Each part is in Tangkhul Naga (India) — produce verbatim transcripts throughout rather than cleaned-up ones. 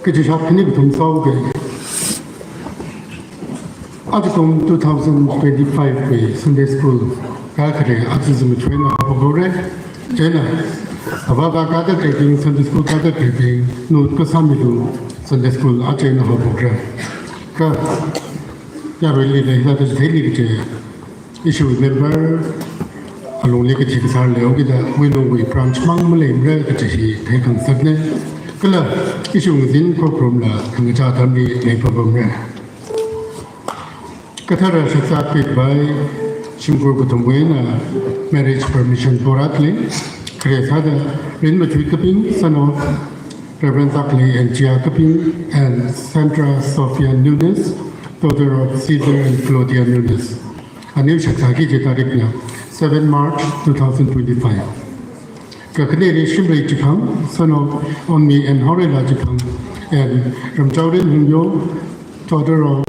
Kachishap khani kathum sāuke. Ajakum two thousand twenty-five wui Sunday School kakhare aja zimiksho eina haophokhaora. Chieina avāva kada khalei Sunday School kada khalei, nut kasā milu Sunday School aja eina haophokra. Kha yaruili leida hithāda theili kaje, ishiwui member alungli kaji kasā leokida wuilungwui branch mang maleimara kaji hi theikhangasakna. Kala ishiwui ngazin khokharumla khangachā atamli leipapamra. Kathara shakzā khuikhavai shimkhur kathumwui eina marriage permission porāli. Khare sāda Rinmachui Kaping, son of Reverend Zakli and Jia Kaping, and Sandra Sophia Nunes, daughter of Caesar and Claudia Nunes. Aniu shakzāki kaji tarikna seven March two thousand twenty-five. Kakhaneli Shimrei Chiphang, son of Onmi and Haorela Chiphang, and Ramchaorin Hungyo, daughter of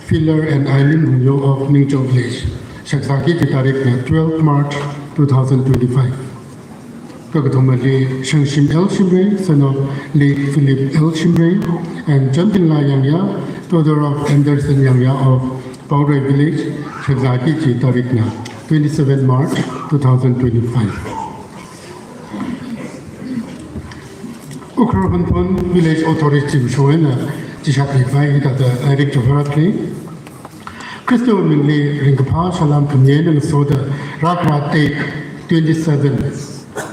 Philor and Aileen Hungyo of Ningchou Village. Shakzāki kaji tarikna twelve March two thousand twenty-five. Kakathumali Shangshim L Shimrei, son of late Philip L Shimrei, and Chantinla Yangya, daughter of Anderson Yangya of Paorei Village. Shakzāki kaji tarikna twenty-seven March two thousand twenty-five. Ukhrul Hunphun Village Authority wui shong eina chishap khuikhavai hithāda lairik chihorāli. Khristawui mingli ringkaphā salām khami eina ngasoda rākhara date twenty-seven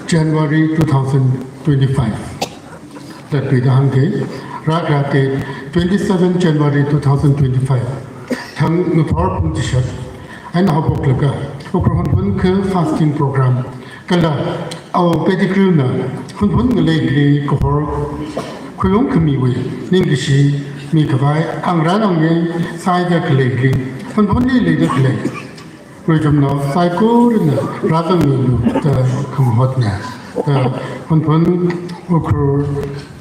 January two thousand twenty-five. Latluida hāngke, rākhara date twenty-seven January two thousand twenty-five. Thang ngathor pung chishap eina haophoklaga Ukhrul Hunphun kha fasting program kala Ao Pettigrewna Hunphun ngaleili kahor khuiung khamiwui ningkashi mikhavai angra nangye sāda khaleili Hunphunli leida khalei ruichumnao saikorana rāzangmilu da khangahotna. Da Hunphun Ukhrul,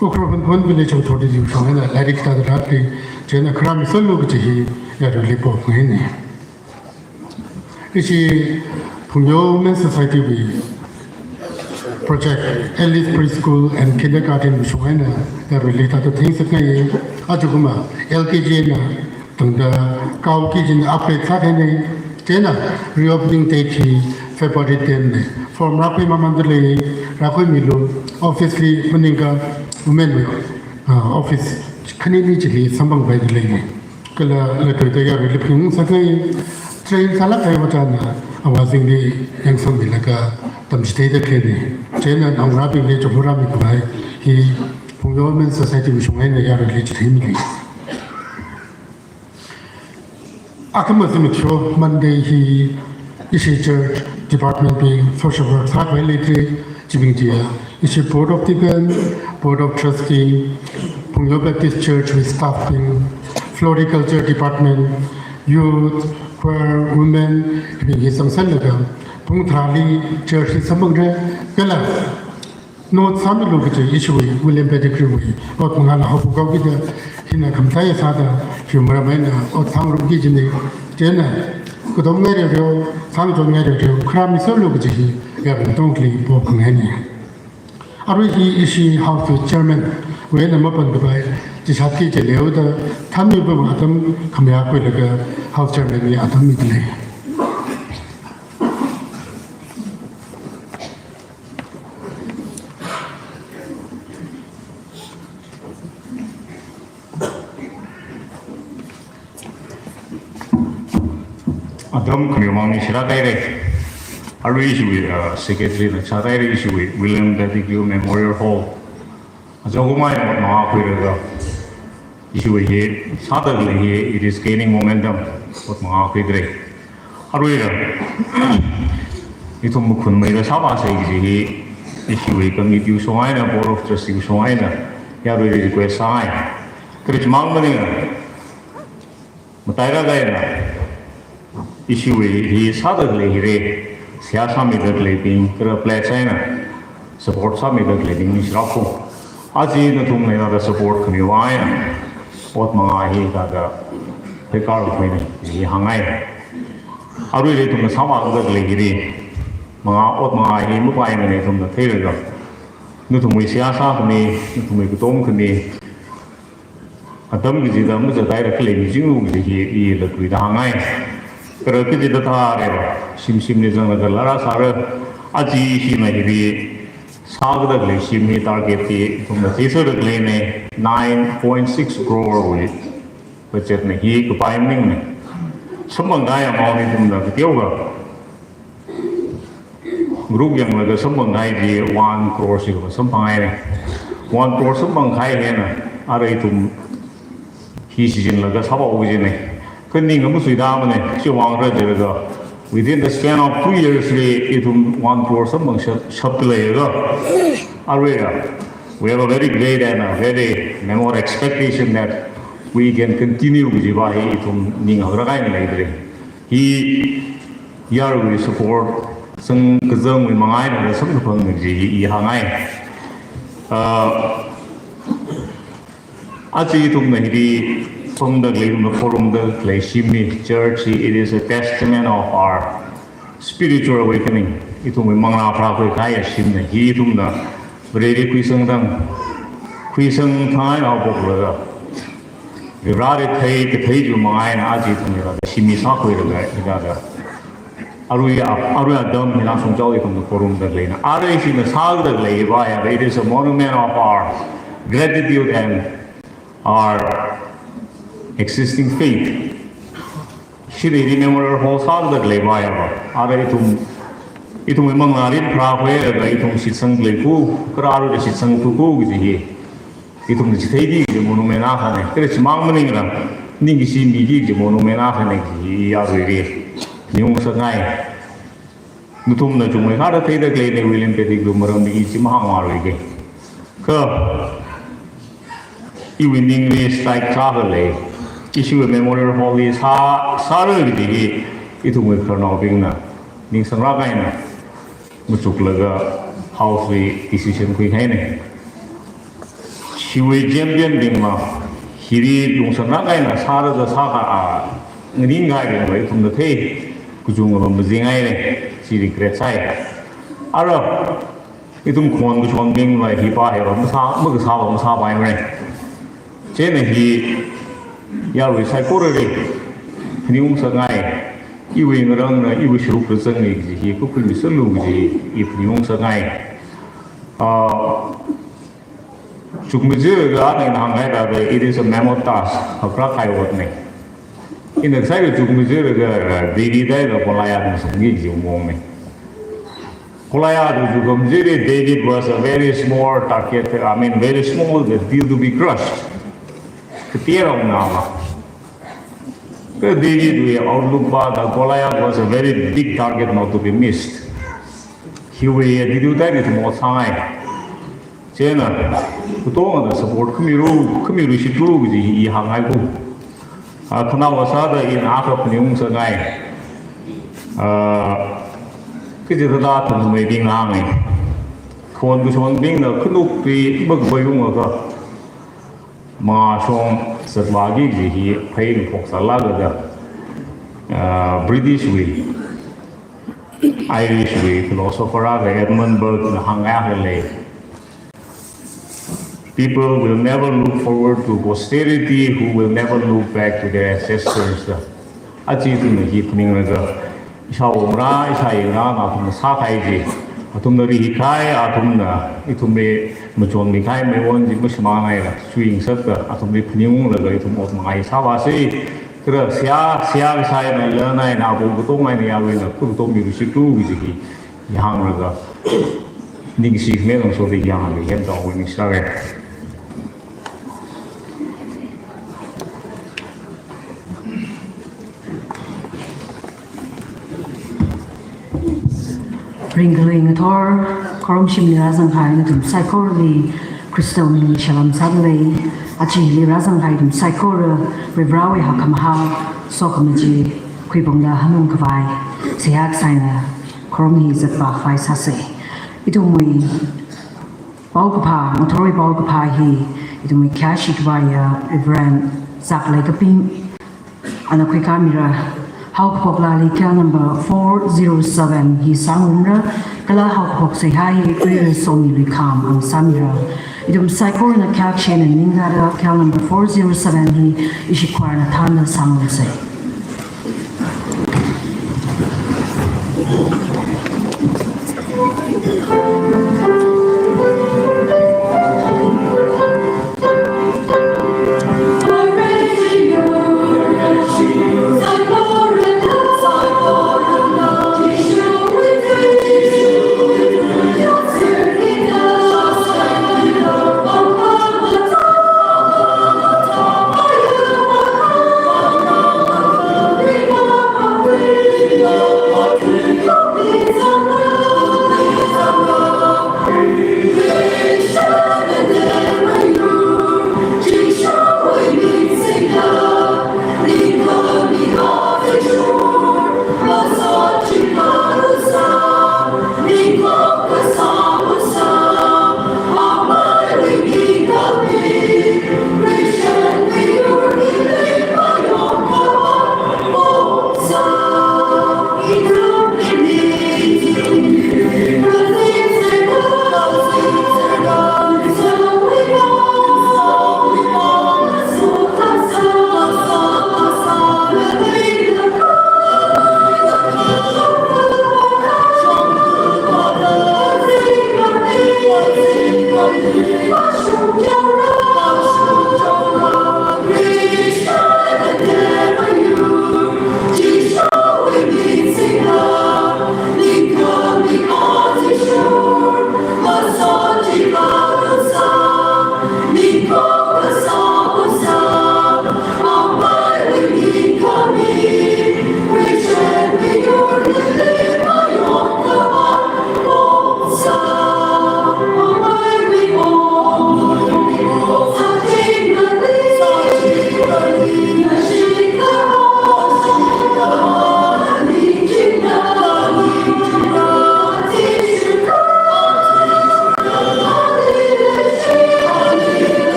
Ukhrul Hunphun Village Authority wui shong eina lairik hithāda rāli, chieina kharā miserlu kaji hi yaruili pophungaina. Ishi Phungyo Women Society wui project, Alice Preschool and Kindergarten wui shong eina yaruili hithāda theingasakngai. Ajakumva L K G eina tangda kaoki kaji eina upgrade sākahaina. Chieina reopening date hi February ten na. Form rākhui mamanda lei, rākhuimilu, office li maningakha women wui, ah, office khanili chili samphangpaida lei. Kala latluida yaruili phaningngasakngai, train sālāk kahai ojāna avāzingli yangsangmilaga tamchitheida khaleina. Chieina naongarābingli chihorāmikhavai hi Phungyo Women Society wui shong eina yaruili chitheimilei. Akhama zimiksho Monday hi ishi church department bing social work sākhavai leidalei, chibing chiya ishi Board of Deacon, Board of Trustee, Phungyo Baptist Church wui staff bing, Floriculture Department, Youth, Choir, Women, hibing hi zangsanlaga pung tharāli church li samphangra. Kala note sāmilu kaji ishiwui William Pettigrew wui ot mangāla haophok haokida hina khamathā sāda hiwui maram eina ot sāngarumki kajina. Chieina katomngai reo reo, sāngachonngai reo reo kharā miserlu kaji hi yaruili tongli pophungaina. Arui hi ishi house chairman wui eina mapankhavai chishapki kaji leoda thanmipam atam khamayā khuilaga house chairman li atam midalei. Atam khamiwui vang ningshirāhaira. Arui ishiwui, uh, secretary na sāhaira ishiwui William Pettigrew Memorial Hall. Aja kumai ot mangā khuilaga ishiwui hi sāda khalei hi, it is gaining momentum. Ot mangā khuidalei. Aruila ithum makhunmeida sāvāsei kaji hi ishiwui committee wui shong eina, Board of Trustee wui shong eina yaruili request sāngai. Kha chimang maningla matailāk eina ishiwui hi sāda khalei hili seihā sāmida khaleibing, kala pledge eina support sāmida khaleibing ningshirā ko. Aja nathumna hithāda support khamiwui vang eina ot mangā hi hithāda pheikar khuina hi hāngngai. Aruila ithumna sāvāda khalei hili mangā, ot mangā hi mapaimana, ithumna theilaga Nathumwui seihā sākhami, nathumwui katom khami, atam kachida mazathaira khalei mi chinglu kaji hi ila tuida hāngngai. Kala kachida thareva, shim shimli zanglaga lara sāra, aja hina hili sākada khalei shim hi target hi ithumna theisāda khaleina, nine point six crore wui budget na hi kapai maningna. Samphang kahai amount hi ithumna kateokha group yanglaga samphang kahai chi one crore shikha samphang haina. One crore samphang kahai hina, arui ithum hi shichinlaga sāpao kajina. Kha ning amasuida mana, chiwui vang khala jilaga, within the span of two years li ithum one crore samphang shap, shapda leilaga, aruiya, we have a very great and a very, memo, expectation that we can continue kajiva hi ithum ning haora kahaina leidalei. Hi yaruiwui support, sang kazangwui manga eina samkaphangna kaji hi i hāngngai. Ah, aja ithumna hili pamda khalei, ithumna khorumda khalei shim hi, church hi, it is a testament of our spiritual awakening. Ithumwui manglā pharākhui kahai shimna hi, ithumna Vareli khuisang thang, khuisang thang eina haophoklaga, Vareli thei, kathei chiwui manga eina aja ithumna hithāda shim hi sākhuilaga, hithāda arui a, arui atam hina shongzao ithumna khorumda leina. Arui ithumna sāda khaleiva ya, it is a monument of our gratitude and our existing faith. Shirui Memorial Hall sāda khaleiva ya, arui ithum, ithumwui manglā rin pharākhuilaga ithum shitsang leiku, kala aruida shitsang thuku kaji hi ithumna chitheida kaji monument akhana. Kala chimang maningla, ningkashi miki kaji monument akhana kaji hi yaruili phaningung ngasakngai. Nathumna chungmeikhada theida khaleina William Pettigrew maramli i chi mahāngngaruiki. Kha iwui ningli strike sākhalei, ishiwui Memorial Hall li sā, sāra kaji hi ithumwui khararnaobingna ning sangrā kahaina machuklaga house li decision khuikahaina. Chiwui champion bingva, hili lungsang rākahaina sāra da sākha a, nganing kahaibingva ithumna thei, kachungkhava mazingaina, chi regret sāi. Ara, ithum khon kashonbingva hipa hiva masā, makasāva masāpaimara. Chieina hi yarui saikorali phaningung ngasakngai, iwui ngarangna, iwui sharuk kazang kaji hi kukhui misalu kaji i phaningung ngasakngai. Ah, chukmajalaga ana hāngkahai thāda, it is a mammoth task, hakrā kahai otna. Ina saikorali chukmajalaga, ah, David eina Goliath masangki kaji mongna. Goliath chukmajali, David was a very small target, I mean, very small deal to be crushed. Kateonava. Kha Davidwui outlook pa thāda Goliath was a very big target not to be missed. Hiwui attitude hi ithum ot sāngai. Chieina, katongana support khamilu, khamilu shitlu kaji i hāngngaiku. Ah, khanaowa sāda ina akha phaningung ngasakngai. Ah, kaji thāda thangmeibingna hāngngai. Khon kashonbingna khanuk tui makapaiungakha mashong zatvāki kaji hi phei ngaphok sālaga da, ah, Britishwui, Irishwui philosopher akha Edmund Burke na hāngkahai akha lei. People will never look forward to posterity who will never look back to their ancestors. Aja ithumna hi phaninglaga, ishāwo ngarā, ishāyi ngarā, nathumna sākahai chi, athumna rihikahai, athumna ithumli machonmikahai meiwon chi mashimānhaila, chuingasakta, athumli phaningunglaga ithum ot mangai sāvāsa. Kala seihā, seihā kasā eina, lan eina, apong katong eina, yaruina, kha katom milu shitlu kaji hi i hānglaga, ningshi khami ngasoda i hānglaga, hemtao ningshi sāra. Ringkhalui ngathor, khorum shimli rāzangkahai nathum saikorali Khristawui mingli salam sādalei. Aja hili rāzangkahai nathum saikora, Varivarāwui hakkhamahā, sokhami chi khuiphungda hanungkhavai seihā kasā eina khorum hi zatvākhavai sāsa. Ithumwui paokaphā, ngathorwui paokaphā hi ithumwui khayāshi khavaiya Reverend Zaklei Kaping ana khuikāmira. Haokaphok laali khayal number four zero seven hi sāngarumra, kala haokaphok seihā hi Tui Somi Luikham ang sāmira. Ithum saikorana khayākashena ningkada khayal number four zero seven hi ishi choirna thānda sāngarumsa.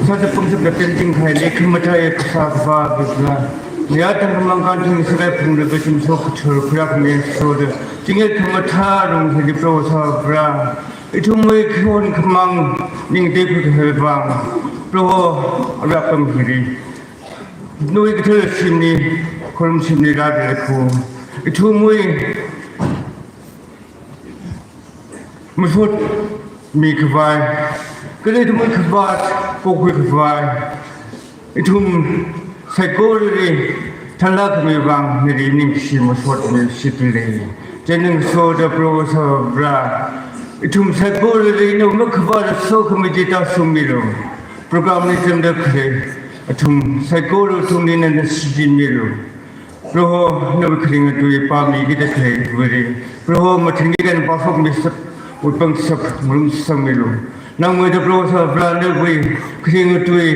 Sāda pungsap da tengting khai le khamathā e kasā kavā bisna. Nia tang kamang kan ting sakai phung le bechim so kuchur kurak me so de. Tinge khamathā rong hili Proho Sāvā. Ithumwui khon khamang ningte khuihai vang. Proho arakam hili. Nawui kathara shimli, khurum shimli rāda khu. Ithumwui masotmi khavai, kala ithumwui khavāt pokhui khavai, ithum saikorali thanlāk khami vang nali ningshi masotmi shitli. Chieina ngasoda Proho Sāvā, ithum saikorali nawui makhavāt sokhami chi tāshungmilu. Program li chānda khalei athum saikora athumli nana shichinmilu. Proho, nawui kharinga tui pāmikida khalei viri. Proho, mathingli kan pāshokmi sap, utpang sap, malung sangmilu. Nangmida Proho Sāvā, nawui kharinga tui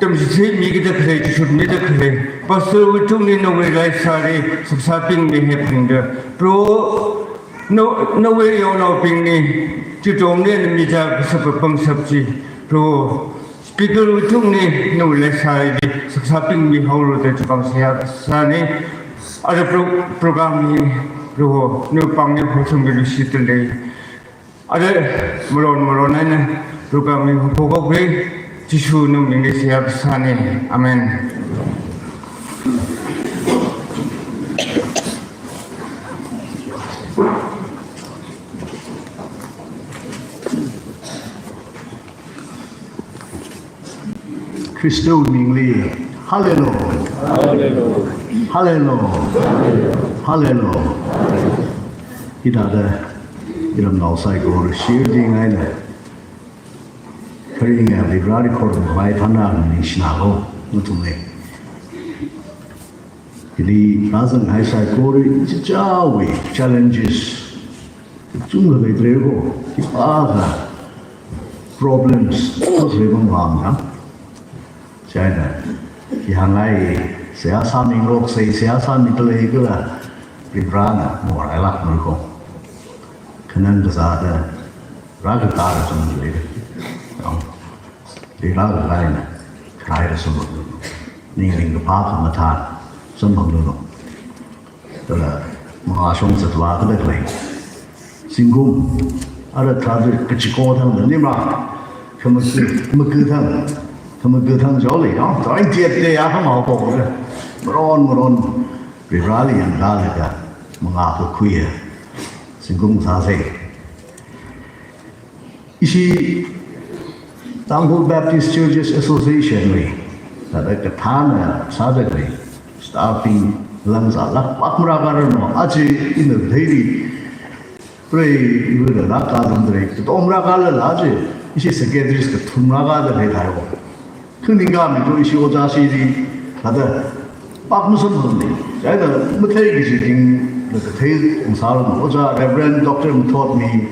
tamchitheimikida khalei, chishutmida khalei pastor wui tungli nawui leisāli saksābingmi hepingda. Proho, naw-, nawui yaonaobingli chitomli nami ja kasap pāng sap chi. Proho, speaker wui tungli nawui leisāli saksābingmi haolu da chipang seihā kasāni. Ara pro-, program hi Proho, nawui pāngli hoshungmilu shitli. Ara maron maron eina program hi haophok haoki, Jishu nawui mingli seihā kasāni. Amen. Khristawui mingli. Hallelujah. Hallelujah. Hallelujah. Hithāda iramnao saikora shirdi ngaina. Kharinga Vareli khorumkhavai thānna ningshina lo, nathumli. Hili rāzanghai saikora chichāwui challenges chungda leidalei ko, khipākha problems leibing vang na. Chieina, khi hāngngai, seihā sāmingarok sei, seihā sāmidalei kala, Varena marailākmara ko. Khanang kazāda, rākakā da sum lei. Yong. Ri rākakā eina, kharai da sum. Ningli kaphā khamathā, sum bang luno. Kala, mangāshong zatvā kadalei. Zingkum, ara thāda kachiko thang da nimra, khamaka, maka thang, khamaka thang jao lei, no? Tawai tiat te ya khamao ko le. Maron, maron, Vareli yangda laga, mangā kakhuiya. Zingkum sāsei. Ishi Tangkhul Baptist Churches Association wui, thāda kathāna sādalei, staffing langzālāk pak mara karano, aja ina theili, pray iwuda lāk kazangdalei, katom rākala aja, ishi secretaries kathum rākada leithai wo. Khaningkami to ishi ojā shili, thāda, pak masamphangmana. Chieina mathei kaji ting, la kathei ungsālana, ojā Reverend Doctor Mathotmi,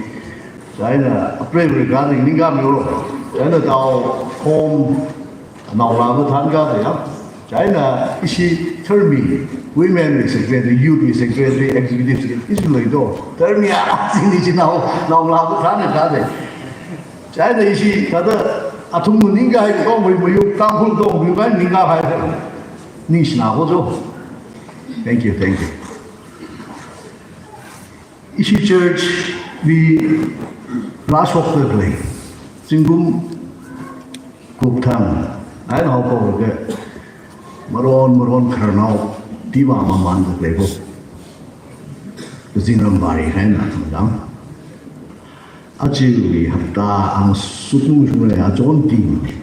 chieina apreiwui kharing ningkami ro. Chieina tao home, naolā mathān kade ya. Chieina ishi tharmi, women secretary, youth secretary, executive secretary, ishi lei to. Tharmi ara, sini ishi nao, naolā mathān kade. Chieina ishi thāda athum ningkahai katonga mayu, Tangkhul katonga mayu, ningkahai. Ningshina ko jo. Thank you, thank you. Ishi church wui rāshokdalei. Zingkum kup thang. Ai nao ko ke. Maron, maron khararnao. Diva mamandalei ko. Zingram vari hai na thang. Achiwui hapta ang sutnung shungle achon ting.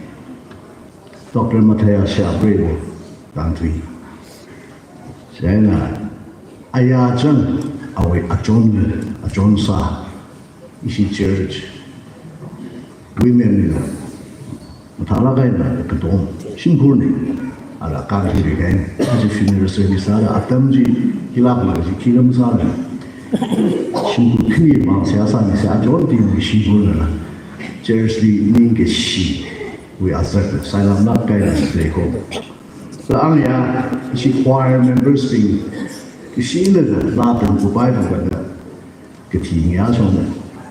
Doctor Matthias Shapre wo, tangtui. Chieina, aya chang, awui achon, achon sā, ishi church, women nila, mathālāk eina, katom, shimkhurna, ala kang hiri kahaina, aja funeral service sāda, atam chi, hilākla chi, khi lam sāla. Shimkhur khani mang seihā sāmi sei achon ting shimkhurna la. Church li ningkashi, wui azak, sailam lāk kahaina lei ko. Kha ang ya, ishi choir members bing, kashina da, la tang kupai da da, kathi ngayā shong da,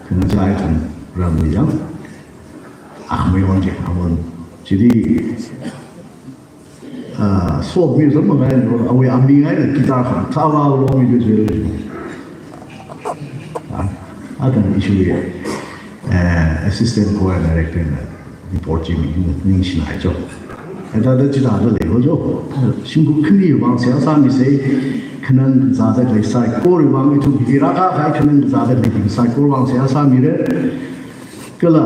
khangachai tang ram li yang. Ah, mai on je, amon. Chili, ah, so mi zam ngai no, awui ami ngai na guitar kha, thawa lo mi de je. Ah, atam ishi ya. Eh, assistant choir director na report chi mi ningshinai jo. Ada da chida da lei ho jo. Shimkhur khani vang seihā sāmi sei, khanang zāda lei saikora vang ithum hi rākahai khanang zāda lei saikora vang seihā sāmira. Kala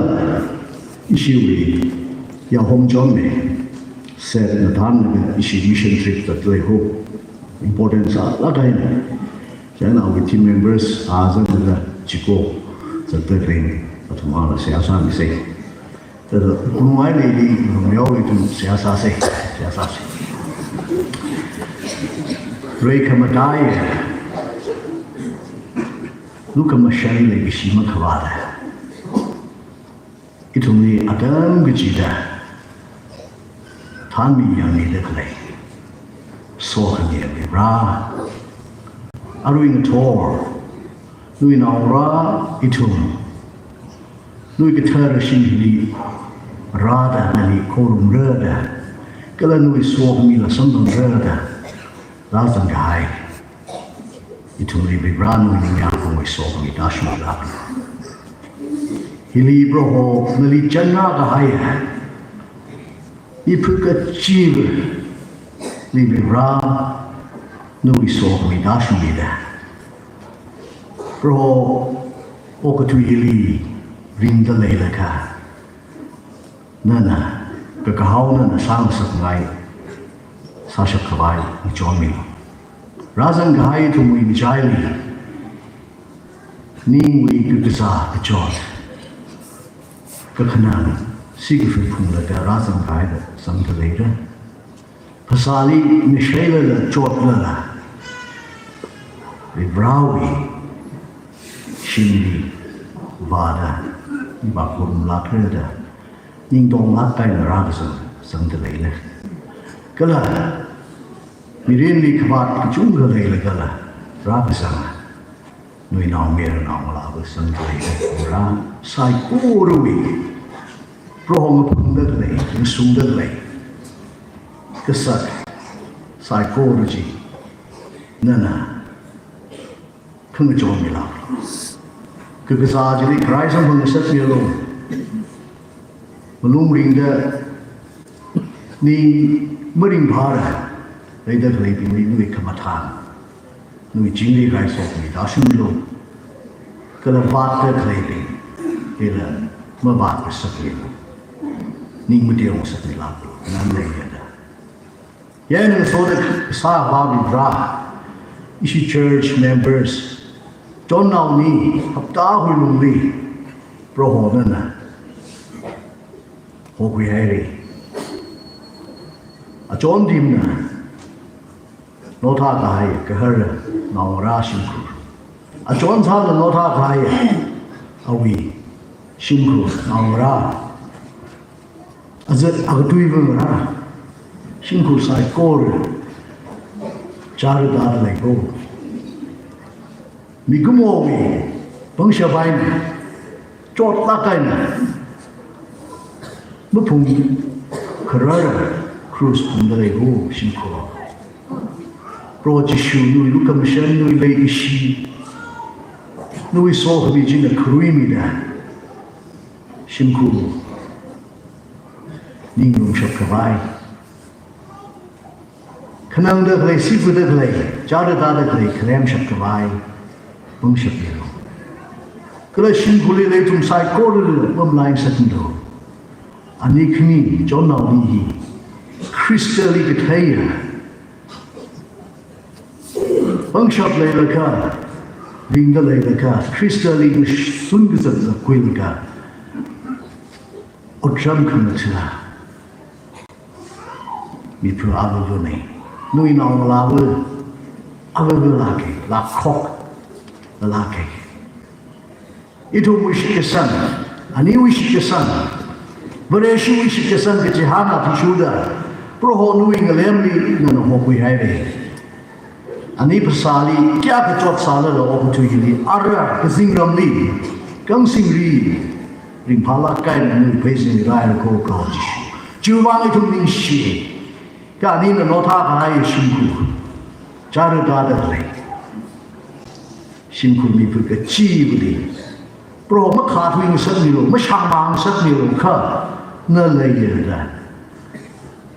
ishiwui yahom chonmi, set na than ishi mission trip da lei ho. Important sālāk kahaina. Chieina awui team members, a zangda chiko, zangda ring, athum ala seihā sāmi sei. Thāda, kunungai leili, nungyao ithum seihā sāsei, seihā sāsei. Rei khamataiya, lukhamashan leikashi makhavāda. Ithumli atam kachida, thanmi yangmida khalei, sokhami Vare. Arui ngathor, nawui naongarā ithum, nawui kathara shimli rāda, nali khorumrada, kala nawui sokhami la samphangda, rāzang kahai. Ithumli Vare nawui ningyāng kongwui sokhami tāshungda. Hili Proho nali chānna kahai. Miphu kachili Vare nawui sokhami tāshungmida. Proho okathui hili ringda leilakha. Nana, kakahao nana sāngasakngai, sāshap khavai, ngachonmi. Rāzang kahai ithumwui ngachaili, ningwui kakazā kachot, kakhanang, Sikathum phunglaga rāzangkahai da zangda leira. Phasāli mishailala chotlala, Varivarāwui shimli vāda, vākhumlākra da, ningtonglāk eina rākazang zangda leira. Kala mirinli khavāt kachungkha leilagala rākazang, nawui naomayara naongalāva zangda leira. Varivarā saikorawui, Proho ngaphungda khalei, ngasungda khalei kasā saikora chi nana khangachonmila. Kakazā chili kharai samphang ngasakmilu. Malung ringda ning maringphāra leida khaleibingli nawui khamathān, nawui chingri raisokmida shunglu. Kala vātda khaleibingli mavāt ngasakmilu. Ning mateo ngasakmilu. Nana leiyada. Yāng ngasoda kasā Varivarā, ishi church members, chonnao ni hapta huilungli, Proho nana hokhuihaira. Achon timna nothākahai gahar naongarā shimkhur. Achon sāna nothākahai awui shimkhur naongarā. Azat akatui vāngarā shimkhur saikora chara tāda leiko. Mikumowui pangshap eina, chotlāk eina maphungkharara cross phungda leiko shimkhur. Proho Jishu, nawui lukhamashan, nawui leikashi, nawui sokhami china kharuimida shimkhur ning lumshapkhavai, khanangda khalei, sifada khalei, chara tāda khalei khalemshapkhavai pangshapmilu. Kala shimkhurli lei ithum saikorali mamalai ngasakmilu. Ani khani chonnao ni hi Khristali katheiya pangshap leilakha, ringda leilakha, Khristali ngasun kazat zakhuilakha, otram khamathā mipha avāvana. Nawui naongalāva avāvalāka, lākhok lāka. Ithumwui shitkasang, aniwui shitkasang, Vareshiwui shitkasang kachihān athishurda, Proho nawui ngalemli nana hokhuihaira. Ani phasāli kayākha chotsālala okathuili, ara kazingramli, kangsingri ringphālāk eina nawui pheisingra haira ko Proho Jishu. Chiwuivang ithum ningshi. Kha anina nothākahai shimkhur, chara tāda khalei shimkhur mipha kachivali Proho makhāthui ngasakmilu, mashāngmang ngasakmilu, kha na leiyada,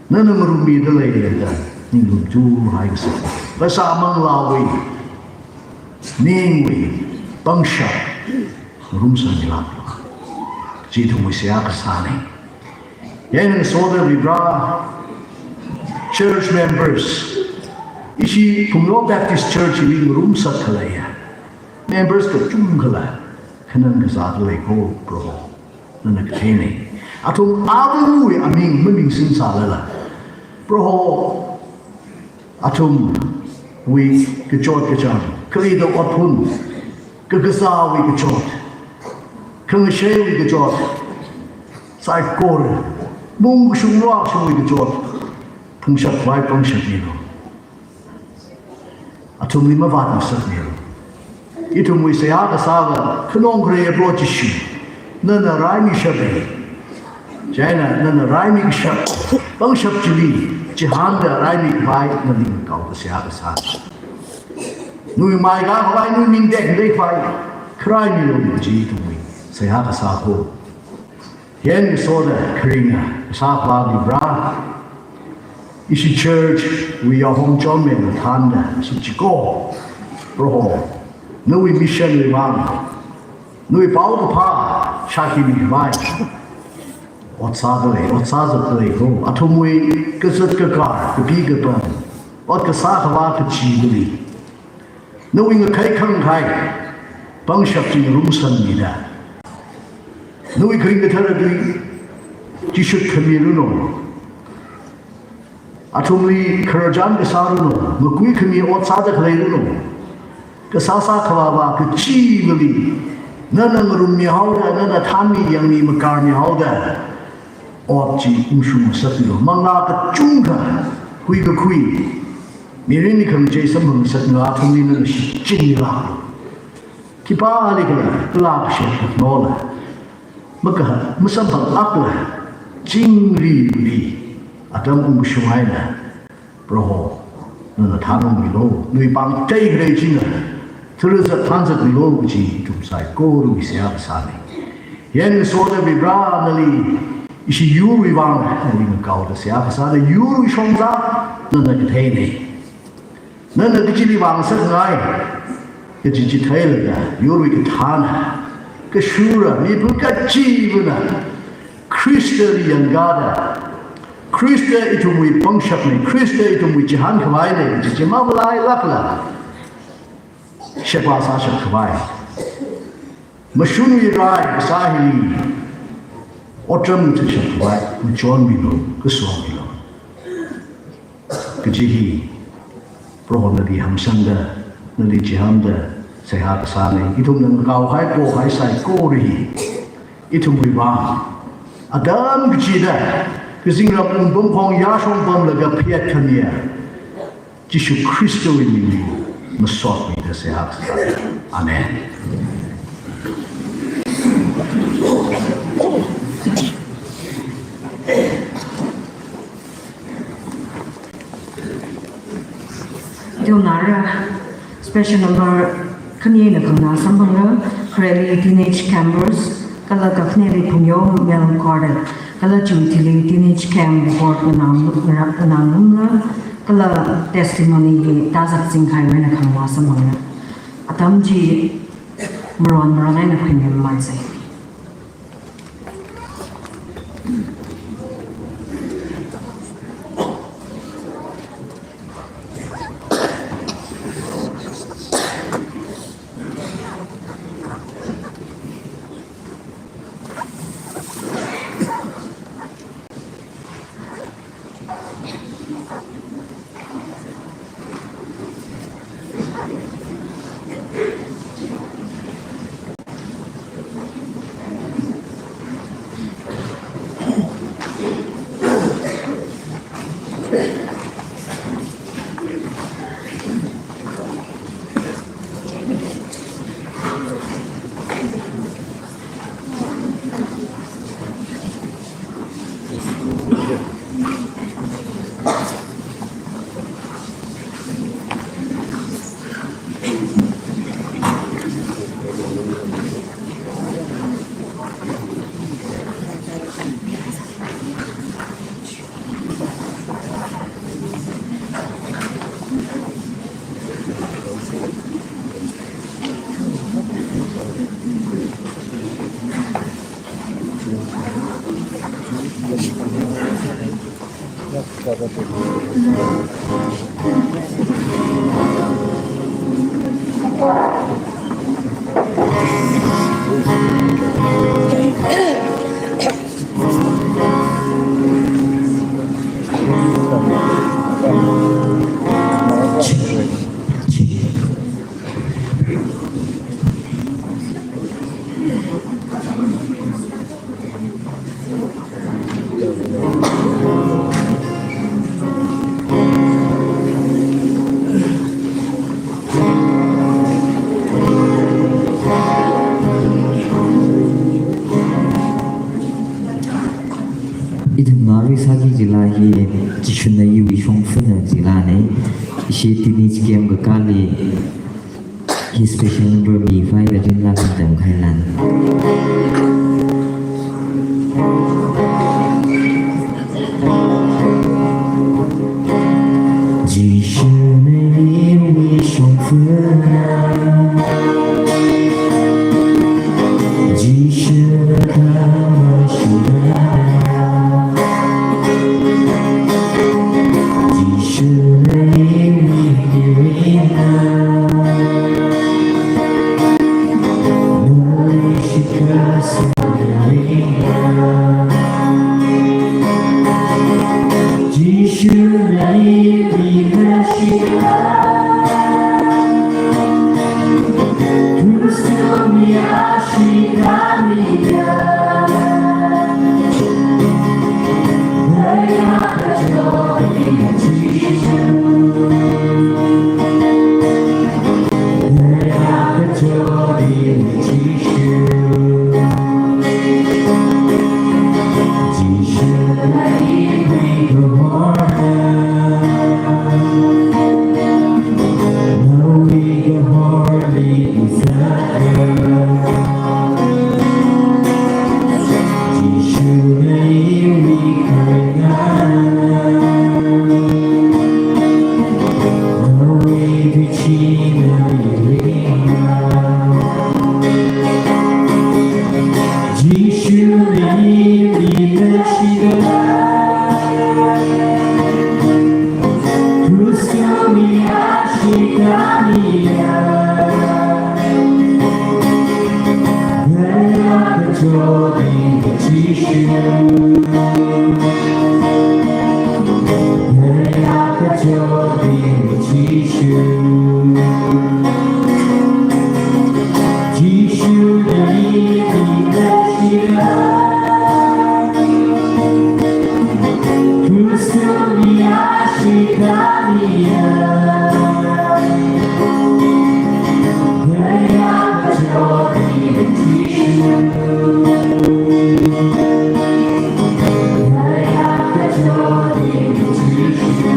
nana ngarummida leiyada, ning lumtuhai ngasakmilu. Phasā manglāwui, ningwui pangshap ngarumsangmilāklu. Chi ithumwui seihā kasāna. Yāng ngasoda Varivarā, church members, ishi Phunglo Baptist Church li ngarumsak khaleiya members kachungkhala khanang kazāda leiko Proho, nana katheina. Athum avāvawui aming maningsin sālala, Proho, athumwui kachot kachāng, khalei da otphun, kakazāwui kachot, khangasheiwui kachot, saikora, mung kashung luakashungwui kachot phungshapkhavai pangshapmilu. Athumli mavāt ngasakmilu. Ithumwui seihā kasāva khanong kharei Proho Jishu, nana raimishapa. Chieina nana raimi kashap, pangshap chili chihānda raimikhavai nali ngakhao da seihā kasā. Nawui mai kakhavai, nawui ming tekhatekhavai kharaimilu, chi ithumwui seihā kasā ko. Yāng ngasoda kharinga kasā Varivarā, ishi church wui yāhom chonmei mathānda, ishi chiko, Proho, nawui mission wui vang, nawui paokaphā shākhuimikhavai ot sāda lei, ot sāzatda leiko. Athumwui kazat kakar, kapi kapam, ot kasā khavā kachivali nawui ngakhai khangkhai pangshap chi ngarumsangmida, nawui kharing kathara tui chishut khami ranu. Athumli khararchan kasā ranu, makui khami ot sāda khalei ranu. Kasā sākhavā kachivali, nana ngarummi haoda, nana thanmi yangmi makarmi haoda, ot chi ungshung ngasakmilu. Manglā kachungkha, huikakhui, mirinli khangachei samphang ngasakmilu, athumli nana shichinmilu. Khipālikhala, kala kashet kaknola, maka, masamphang akla, chingrili, atam ungshung eina, Proho, nana thanungmilu, nawui pāng teikharei china, tharzat thanzatmilu kaji ithum saikorawui seihā kasāna. Yangsoda Varivara nali, ishi yurwui vang, nali ngakaoda seihā kasāna, yurwui shongza, nana katheina. Nana kachili vang sāngai, kaji chi theilaga, yurwui kathāna, kashura, mipā kachivana, Khristali yangkada, Khrista ithumwui pangshapna, Khrista ithumwui chihān khavaina, kaji chi mamalailākla, sheba sāshap khavai. Mashunwui rai kasā hili, otram ngathashap khavai, machonmilu, kasongmilu. Kaji hi, Proho nali hamsangda, nali chihānda, seihā kasāna, ithumna ngakaohai, pokhai saikora hi, ithumwui vang, atam kachida, kazingram ungpamkhong yāshong pamlaga phayat khamiya, Jishu Khristawui mingli masotmida seihā kasā. Amen. Ithumna ara special number khani eina khanganā samphangra, khareli Teenage Campers, kala kakhaneli Phungyo Male Quartet, kala chiwui thili Teenage Camp report nganā, nganā, nganāngarumla, kala testimony hi Tazak Zingkhaiwui eina khanganā samphangra. Atam chi maron maron eina khuimimaisei. Ithumna rui sāki jila hi Jishuna iwui shongfana jilana. Ishi Teenage Camp kakāli hi special number mi five atin la khantam khailan. Jishuna iwui shongfana. Jishuna khamashungana. Jishuna iwui mirinna. Nawui shitkasang mirinna. Jishu nali nashida, Krushli ashitani ya. Ngayā kachot iwui Jishu. Ngayā kachot iwui Jishu. Jishu nali nashida, Krushli ashitani ya. Ngayā kachot iwui Jishu. Ngayā kachot iwui Jishu.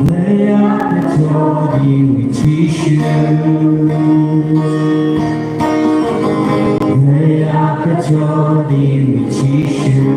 Ngayā kachot iwui Jishu. Ngayā kachot iwui Jishu.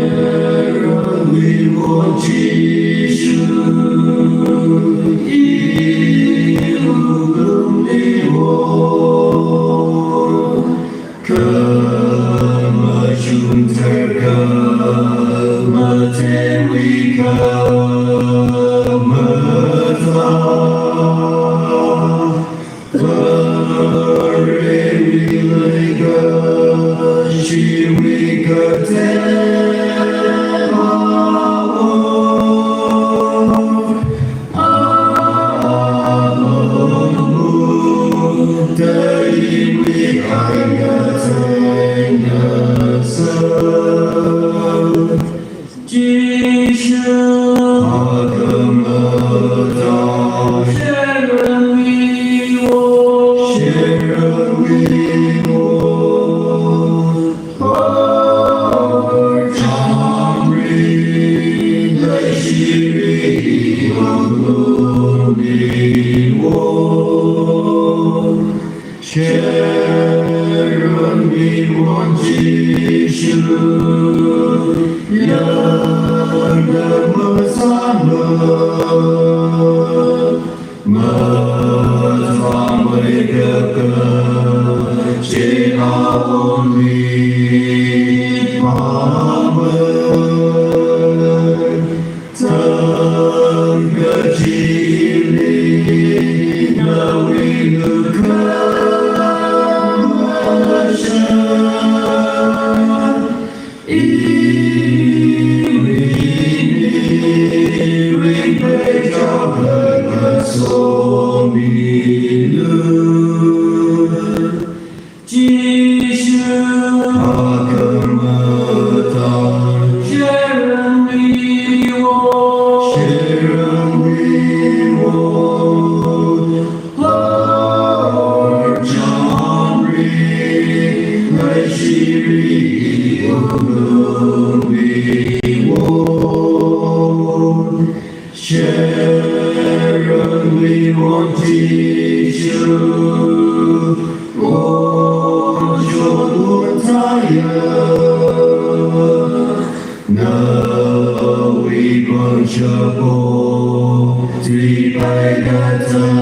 Sharān miwo Jishu, iwui lungli wo, khamashung tharkha, matheiwui khamathā. Varewui leikashiwui kathema, muktaiwui aya theingasā. Jishu, akhamathā, sharān miwo, sharān miwo, or chamri, leishiri, iwui lungli wo. Sharān miwo Jishu, yāda masāma, mathāmeikap kaje awonli pāma. Thangkachili nawui lukhamashan, iwui mirin pheida We want you, oh, should we tire? No, we want you, oh, three by the time.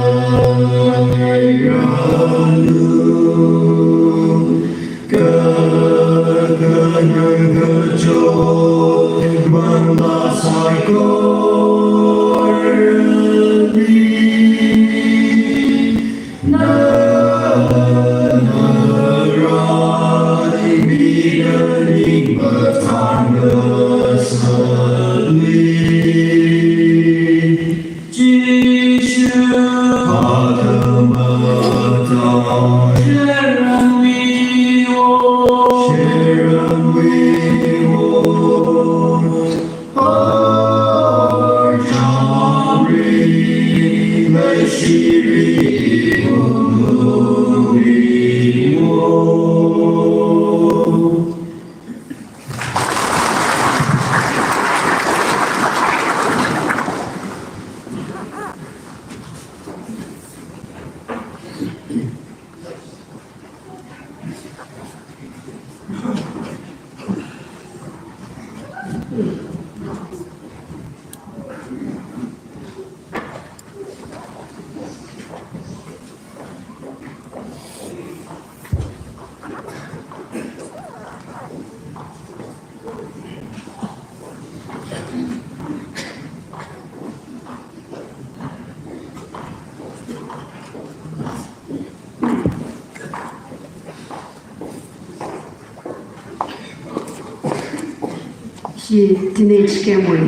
Ishi teenage camp wui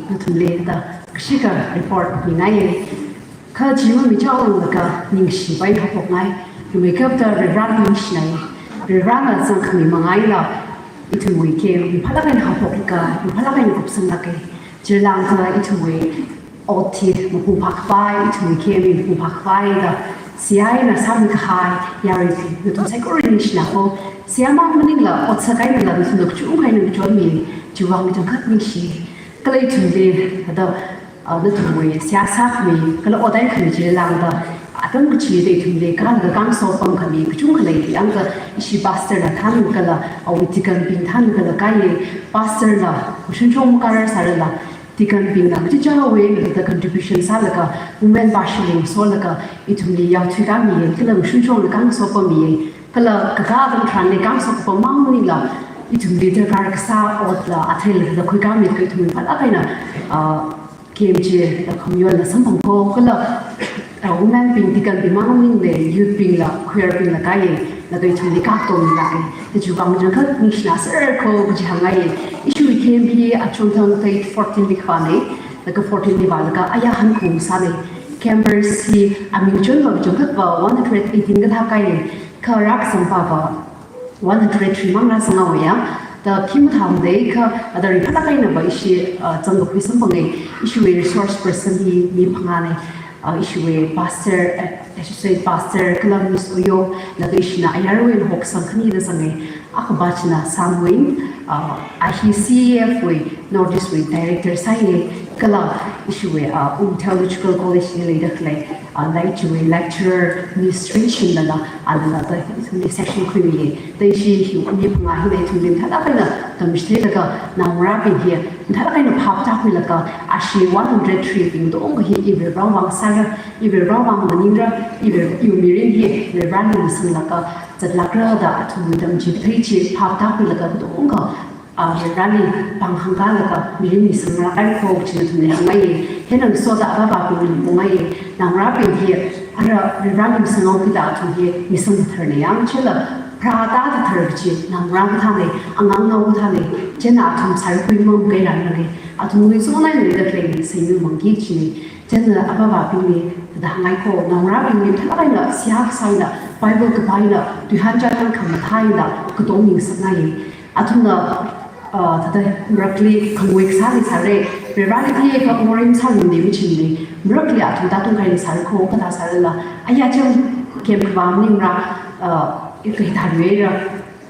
nathumli da kashika report mingai. Kha chi mamichaolanglaga ningshipai haophokngai. Yumeikapta Varivarali ningshinai. Varivarana zangkhami mangaila ithumwui camp ringphālāk eina haophoklaga, ringphālāk eina kupsanglāka. Chilāngda ithumwui ot hi maphungphākapai, ithumwui camp hi maphungphākapai da seihā eina sāmikahai yaruibing nathum saikorali ningshina ko. Seihā mang maningla otsak einala nathumna kachungkha eina ngachonmi, chiwui vang kachangkhat ningshi. Kala ithumli hithāda, ah, nathumwui seihā sākhami, kala ot eina khami chilāngda atam kachida ithumli kala kaso pamkhami kachungkha lei. Yangda ishi pastorla thān kala awui deaconbing thān kala kaiya, pastorla shunchong makarar sārala, deaconbingna kachichāwui eina contribution sālaga, women pastorli solaga, ithumli yaothui kāmiya, kala shunchongli kaso pammiya, kala kakā atam tharanli kaso pam mang maningla, ithumli darkar kasā otla athei leida khuikāmi, kha ithumli phālāk eina, ah, camp chila khamayonna samphang ko, kala ah, womenbing, deaconbing mang maningla, youthbingla, choirbingla kaiya, laga ithumli kaktomilāka. Chiwui vang kachangkhat ningshina sāra ko kaji hāngngaiya. Ishiwui camp hi achonthang date fourteen li kavāna, laga fourteen li vālaga aya hankhung sāna. Campers hi aming chonva kachangkhatva one hundred eighteen kathā kaiya, kha rākazangpava one hundred three mang rāzanghaowa ya. Da khi mathāmada kha, ah, da ringphālāk einava ishi, ah, zangkakhui samphanga. Ishiwui resource person hi mi phangāna. Ah, ishiwui pastor, eh, associate pastor kala Miss Oyo, laga ishina ayarwui eina hoksang khanida zanga. Akhava china Samwin, ah, a hi C E F wui North East wui director sāya, kala ishiwui, ah, Oom Theological College li leida khalei, ah, Laichiwui lecturer Miss Rinshim lala, alala da ithumli section khuimiya. Da ishi hi mi phangā hina ithumli mathālāk eina tamchitheilaga, naongarābing hi mathālāk eina phap tākhuilaga, ashi one hundred three bing katonga hi iwui Varewui vang sāra, iwui Varewui vang maningra, iwui, iwui mirin hi Vareli misanglaga zatlākra da athumwui tamchithei chi phap tākhuilaga katonga, ah, Vareli pāng hāngkālaga mirin misanglāk eina ko kaji nathumli hāngngaiya. Hieina ngasoda avāva̱bingli pongaiya. Naongarābing hi ara Vareli misanghaokida athum hi misang katharna yang, chila pharāda kathar kaji naongarā kathāna, angangnao kathāna, chieina athum sārikhui mang kairanna. Athumwui sona leida khalei seinui mangki kajina. Chieina avāva̱bingli thāda hāngngai ko, naongarābingli mathālāk eina seihā kasā eina, Bible kapā eina, tuihān chānhān khamathā eina katong ningsangngaiya. Athumna, ah, thāda marakli khangui kasāli sāra, Vareli theiakha morei masāluimana, machinmana, marakli athum tātung kahaili sāra ko, kathā sārala, aya chang camp kavā maningra, ah, kahithā luira,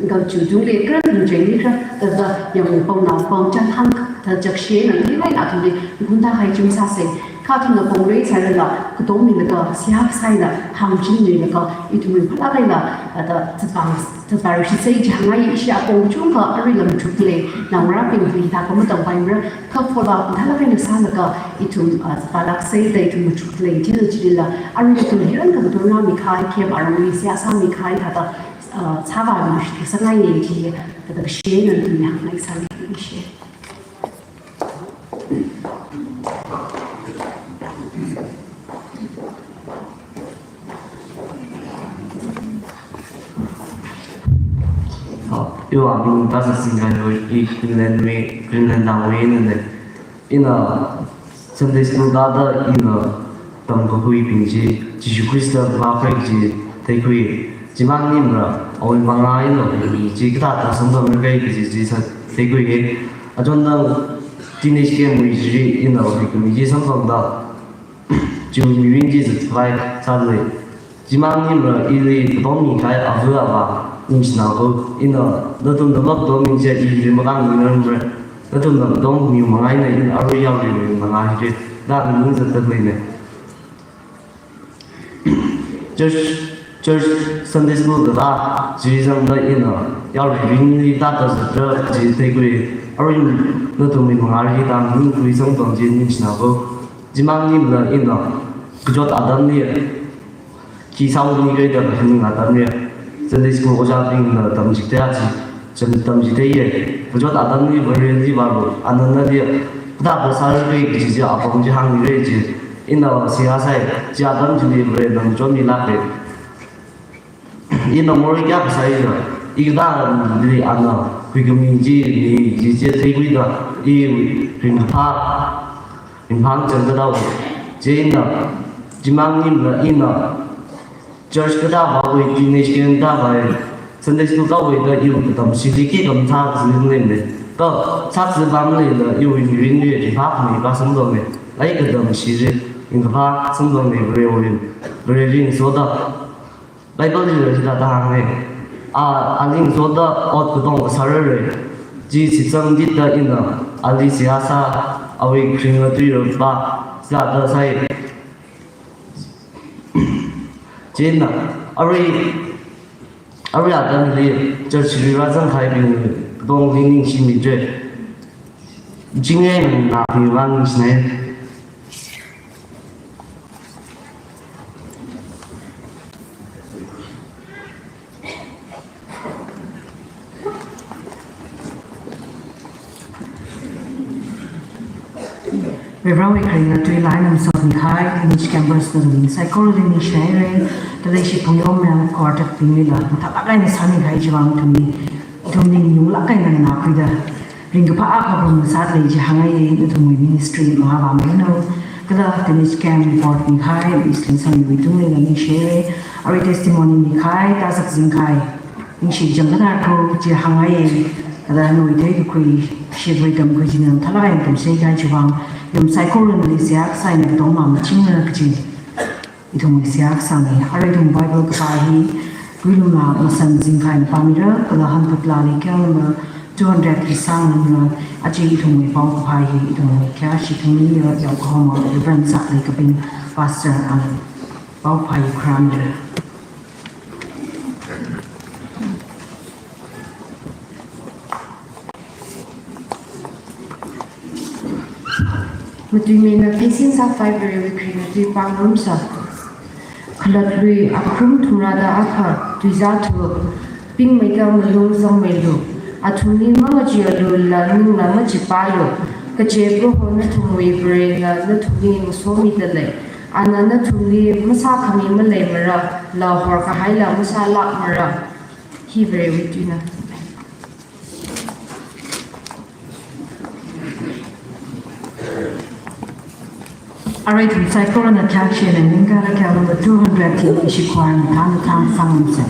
gangchutungli kara thingcheng nikra, thāda yangpam naopam chānhān thāda chakshina, ni lai athumli, khunta hai chum sāsa, Kha ithumna ponglui sālala, katongmilaga, seihā kasā eina hāngchinmilaga, ithumwui phālāk eina, ata, zatpā, zatpā rishitsei jihāngai. Ishi apong chungkha aruila machuklei, naongarābingli hithākha matangpaimara, kha follow up mathālāk eina sālaga, ithum, ah, zatpālāksei da ithum machuklei, chieina chilila, arui ithum hiran kha katonga mikahai, khayam arui seihā sāmikahai thāda, ah, sāvā mi shitki sāngai ye chi, thāda kashi eina ithumli hāngngai sāli, ishi. Iwui ming Tazak Singkai, i Greenland wui, Greenland dangwui eina. Ina Sunday school kāda ina tamkahuibing chi Jishu Khrista vākhui chi theikhui. Chimang maningla, awui mangā eina huikhami chi kathāda samphangkhui kaji chi sā theikhui. Achon tang teenage camp wui chili ina huikhami chi samphangda, chiwui mirin chi zatpai sālei. Chimang maningla ili katongmikahai ava avā ningshina ko, ina nathumna makatongmi chiakha ili makāngngarumra. Nathumna katongmi mangā eina ina arui yaruiwui mangā hi da ning zatda leina. Church, church Sunday school kathā chi zangda ina yaruibingli thāda zatra chi theikhui. Arui nathumwui mangāli da ningkhui samphang chi ningshina ko. Chimang maningla ina kachot atamli khi sāuni kaida kahāng atamli Sunday school ojābingna tamchitheiya chi, cham tamchitheiya. Kachot atamli Vareli vālu, ana nali kathāda sāra kaji chi apong chi hāngmirai chi. Ina seihā sāi, chi atam chili Varena machonmilāka. Ina morei kayākha sāi da, i kathāda nali ana huikhami chi mi chi chi theikhuida, i ringkaphā, ringphāchang kathāwui. Chieina, chimang maningla ina church kathā vāwui, teenage camp kathā vāwui, Sunday school kāwui da iwui katamshili khikha mathākazing leimana. Kha sākazing vāmaleila iwui mirinli ringphākhami vāsamphanga. Ai katamshili ringkaphā samphanga Varewui, Vareli ngasoda. Bible lila hithāda hānga. A, ali ngasoda ot katonga sārara. Chi shitsangda ina ali seihā sā, awui kharinga tui rāpā, sāda sāi. Chieina, arui, arui atamli church li rāzangkahaibing katongli ningshimida. Chingri eina nana khani vang ningshinai. Varewui kharinga tuila ina masotmikahai, Teenage Campers nathum saikorali ningshihaira, kala ishi Phungyo Male Quartet bingwuila mathālāk eina sāmikahai chiwui vang ithumli, ithumli ningyunglāk eina nganākhuida, ringkaphā akha rum sāda lei jihāngaiya, nathumwui ministry mavāmeino, kala Teenage Camp report mikahai, Miss Linsangwui tungli ningshihaira, arui testimony mikahai, Tazak Zingkai, ningshi chang kathar ko jihāngaiya, kala nawui theikakhui, shitwui tamkhui china mathālāk eina tamchitheikahai chiwui vang, yur saikorana nali seihā kasā eina katongma machingra kaji ithumwui seihā kasāna. Arui ithum Bible kapā hi, Guilumla Masan Zingkaina pāmira, kala Hanphut Lali kayāng number two hundred hi sāngarumra, aja ithumwui paokaphā hi, ithumwui khayāshi thangli ya, yaokahoma Reverend Saklei Kaping, Pastor ana paokaphā hi khuirāmira. Matuimei na Theising Sākhavai Varewui kharinga tui pāngarumsa. Khalatlui akhrum thumrada akha, tuizā thup, pingmeida malung zangmeilu, athumli mangacheealu kala ningla machipālu, kaje Proho nathumwui Varela nathumli ngasomida lei, ana nathumli masākhami maleimara, kala horkahaila masālākmara. Hi Varewui tuina. Arui ithum saikorana khayāshi eina ningkala kayāng number two hundred hi ishi choir na thang thang sāngarumsa.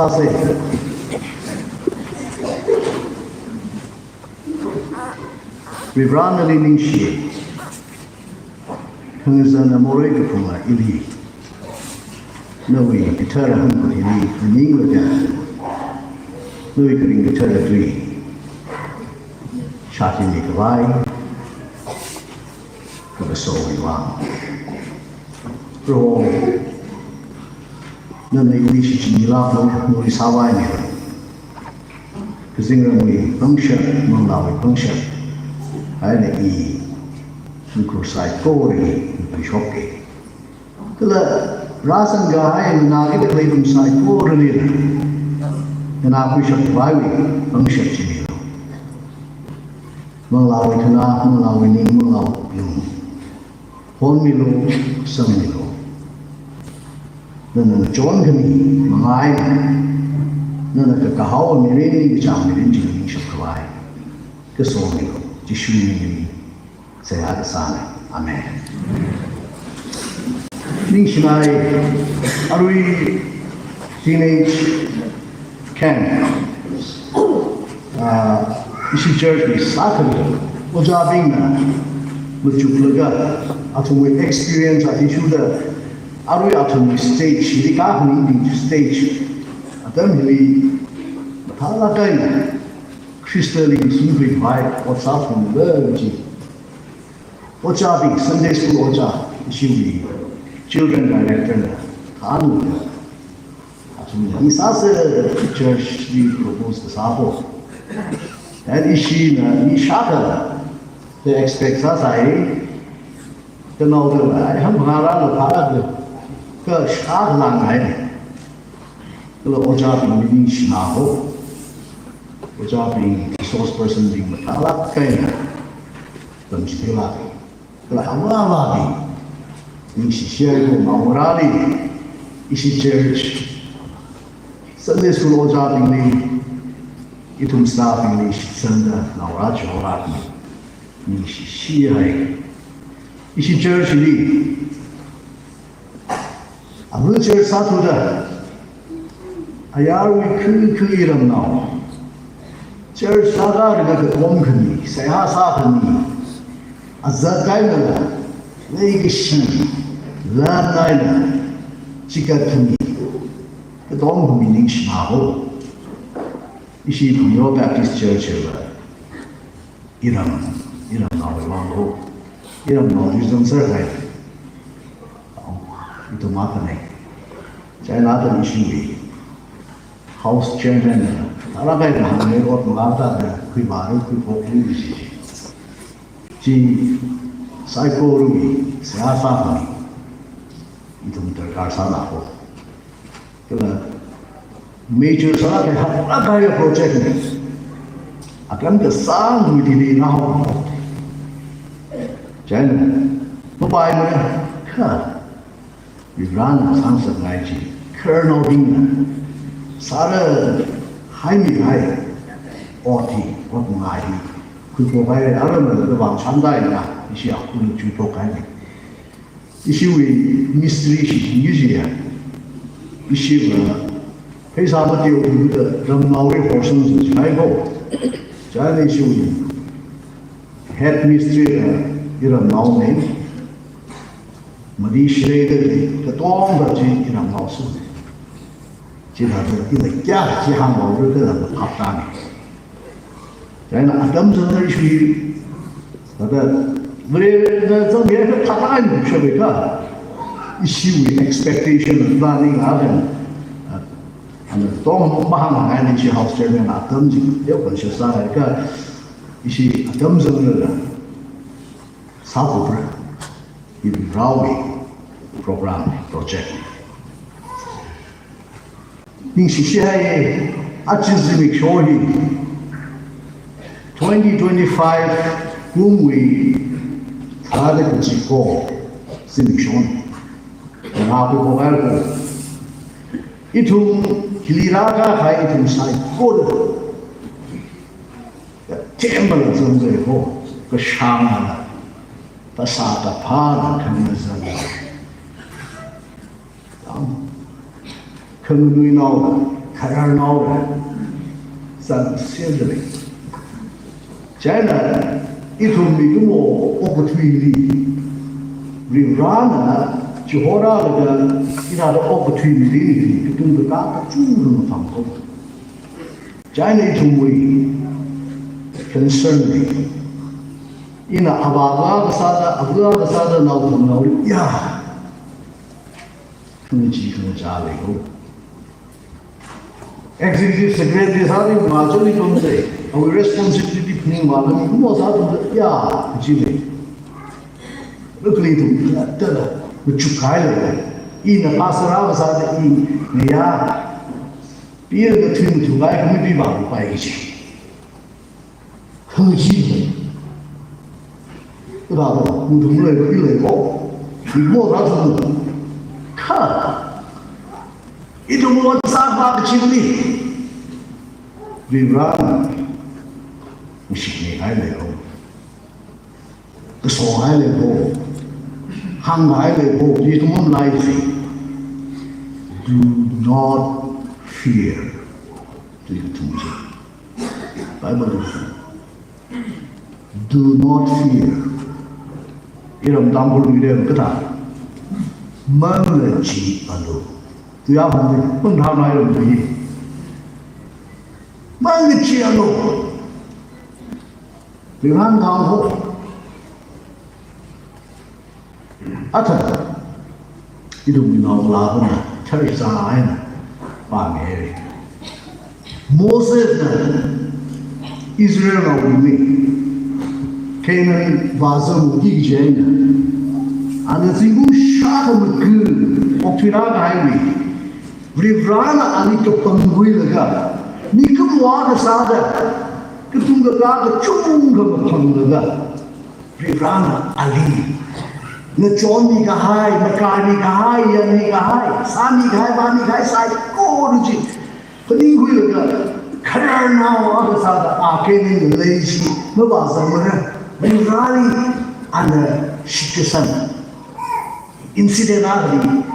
sāsa. Varivarā nali ningshi. Khangazan amorei kaphunga ili, nawui kathara hangkatei hili, nganinglaga, nawui kharing kathara tui shāchinmi khavai, kha kasowui vang. Proho, nana ili shichinmila, nawui sāvai ni. Kazingramwui pangshap, manglāwui pangshap, eina i shimkhur saikorali nganuishoka. Kala rāzangkahai nganāki kathei ithum saikorali, nganākhuishap khavaiwui pangshap chimilu. Manglāwui khanā, manglāwui ning, manglāwui lung honmilu, sangmilu. Nana chonkhami manga eina, nana kakahaowa mirin, kachāng mirin chi ningshap khavai kasomilu. Jishuwui mingli seihā kasāna. Amen. Ningshinai, arui teenage camp, ah, ishi church li sākhami ojābingna machuklaga, athumwui experience athishurda, arui athumwui stage, hili kahaning stage, atam hili mathālāk eina Khristali sungkhui khavai ot sāphungda chi, ojābing, Sunday school ojā, ishiwui children director na, kanu na, athumna hi sāsa, church li propose kasā po. And ishina hi shākha, they expect sāsai, kanaoda la, ai, hangphangā rāla phālākla, kha shākha lāngai. Kala ojābingli ningshina ho. Ojābing, resource person bing mathālāk eina tamchitheilāka. Kala avāvābing, ningshi share ko, naongarāli, ishi church Sunday school ojābingli, ithum staff bingli shitsangda naongarā chihorakna ningshi shihai. Ishi church li, amu church sāthuda, ayarwui khu khu iramnao, church sāda rida katom khami, seihā sākhami, azat kahaina, leikashi, lan eina chikat khami, katom khami ningshina ho. Ishi Phungyo Baptist Church la iram, iramnaowui vang ho. Iramnao chi zangser hai. Ithum akhana. China atam ishiwui house chairman na, ara kai na hāngngai ot mangāda, khuivāra, khuiphokra chi. Chi saikorali seihā sākhami ithum darkar sāna ho. Kala major sālāk kahai, haklāk kahai project na. Atam kasāngwui thili nao. China, mapaimana, kha, Varivarāna sāngasakngai chi, khararnaobingna sāra haimi kahai ot hi, ot manga hi, khuiphok kahai, aram na da vang chānda ina, ishi akun chuiphok kahai ni. Ishiwui mystery shi chi yuji ya. Ishiva pheisā mateothuda ramnaoli horsang sāchihai ko. China ishiwui head mystery la iramnaona. Madi shire da katonga chi iramnao sāna. Chithāda ina kayākha chi hānghaora da phap tāna. China atam zangda ishi, thāda, Varena zangmihaira thāda ina shāmeikha, ishiwui expectation and planning akhana, ana tong mahāngngai ni ishi house chairman atam chi, yau kan shasā haikha, ishi atam zangda sākupra, Varivarāwui program, project. Ningshi shihai, aja zimiksho hi, twenty twenty-five kumwui thāda kachiko zimiksho. Ngākhui phokhai ko. Ithum hili rākahai ithum saikora, kathemala zangda ko, kashāngla, phasā kaphāla, khangazanla, khanganuinaola, khararnaora, zangserda lei. Chieina ithum mikumo okathuili, Varivarana chihorālaga ithāda okathuili, katung kakā kachungkha maphanghaowa. Chieina ithumwui concern li, ina avā kasāda, avā kasāda naothumnaoli ya, khangachee khangachā leihao. Executive Secretary sāda machonli pamda lei, awui responsibility phaningvāda mikumo sāda ya, kachi lei. Lukli ithum tala machukkahai lei. Ina pastor akha sāda ina ya, pira kathui mathukahai khamipāva pai kachi. Khangachee. Rāda, ithum lei, i lei ko. Mikumo rāda. Kha. Ithum ot sākhavā kachili, Varivarana ngashitmihai leihao. Kasonghai leihao. Hānghai leihao. Ithum malai chi. Do not fear. Tui kathum chi. Bible li. Do not fear. Iram Tangkhul li kathā, mangacheealu. Tuya hum ni, pun thā mai ram ni. Mangacheealu. Varivaran kahāng ho. Athā, ithumwui naogalābingna tharchithā eina pāngaire. Mosesna Israelnaobingli Canaan vāzangki kaji eina, ana zingkum shākha maga okthuirākahaili, Varivarana ali kapangkhuilaga, mikumo akha sāda, katung kakā kachungkha maphanglaga, Varivarana ali ngachonmikahai, makārmikahai, yanmikahai, sāmikahai, vāmikahai saikora chi phaningkhuilaga, khararnao akha sāda a Canaan ngalei chi mavāzangmara, Varivarali ana shitkasang incident akhali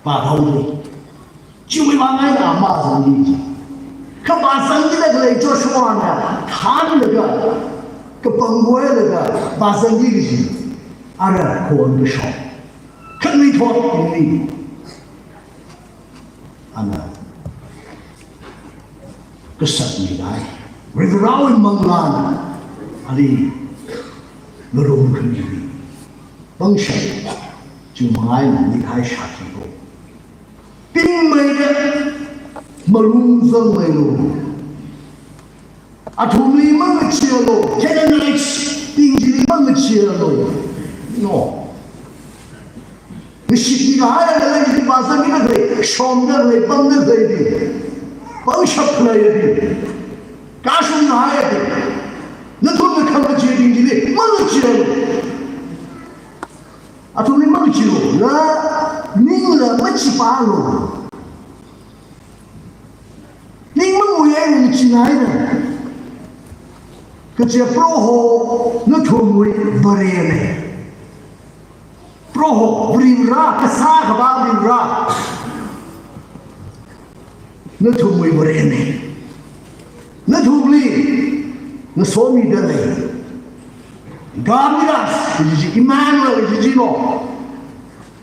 pāhaoda lei. Chiwui vang eina vāzangki kaji. Kha vāzangkida khalei Joshuana thānlaga, kapangkhuilaga vāzangki kaji. Ara khon kashok, khanuithot tingli ana kasatmihai. Varivarawui manglāna ali ngarumkhami. Pangshap, chiwui vang eina mikahai shākhi ko. Pingmeida malung zangmeilu. Athumli mangacheealu, Canaanites bing chili mangacheealu. No. Ngashitmikahai ngalei chili vāzangkida khalei, shomda khalei, pamda khalei bing, pangshap khalei bing, kashungkahai bing, nathumna khangachee bing chili mangacheealu. Athumli mangacheealu, la ningla machipālu. Ning manguiya, ngacheengaina. Kaje Proho nathumwui Varena. Proho, Varivara, kasā khavā Varivara nathumwui Varena. Nathumli ngasomida lei. God with us, kaji chi, Emmanuel kaji chi no.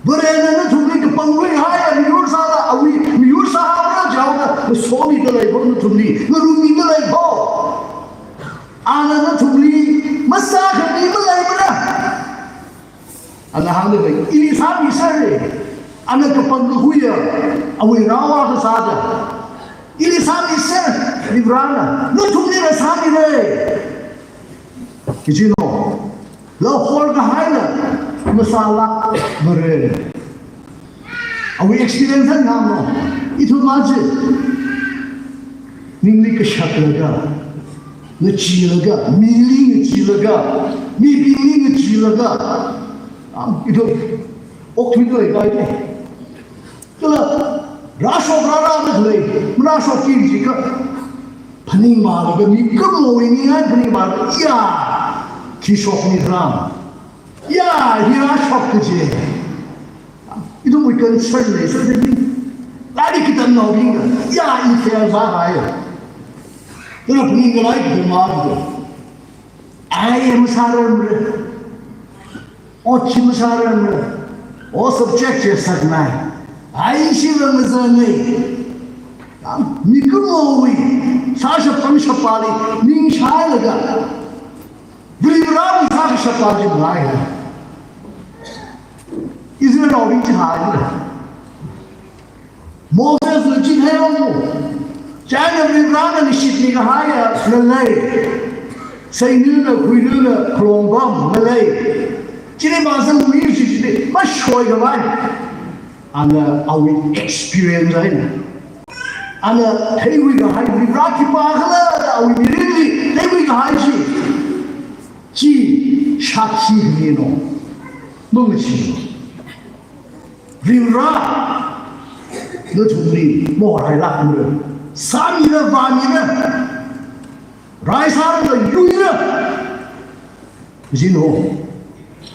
Varena nathumli kapangkhuihaiya miyur sāda, awui miyur sāhaora jihaoda ngasomida lei ko nathumli, ngarummida lei ko. Ana nathumli masākhami maleimara. Ana hāngda lei, ili sāmiser. Ana kapangkhuiya awui rao akha sāda, ili sāmiser, Varivarana nathumlila sāmira kaji no. Lahorkahaina masālāk Varena. Awui experience eina hāng no. Ithum aja ningli kashaklaga, ngacheelaga, mili ngacheelaga, mibingli ngacheelaga, ah, ithum okthuida leipai de. Kala rāshok rārāda khalei, marāshokki jiakha phaningmalaga, mikumowui ningai phaningmalaga, ya, khi shokmi ram, ya, hi rāshok kaji. Ithumwui concern lei, so that mean, lairik kita naobingna, ya, i fail sāhai. Kala phaninga lai kida ma kida. Ai masārarmara. Ot chi masārarmara. O subject chi sāngai. Ai shila mazangai. Mikumowui sāshap pangshap pali ning shailaga, Varivarāwui sākashap pali ngai. Israelnaobing chi haira. Mosesna chi theihaowa. China Varivarāna ngashitmi kahaiya ngalei, seinana, khuinana, khalong pam ngalei, chili mazangmi chi chili mashoikhavai. Ana awui experience eina, ana theikhui kahai Varivarā khipākhala da awui mirinli theikhui kahai chi, chi shākhi khami no. Mung chi. Varivarā nathumli mahorailākmara. Sāmira, vāmira. Rai sāra, yuira. Jino.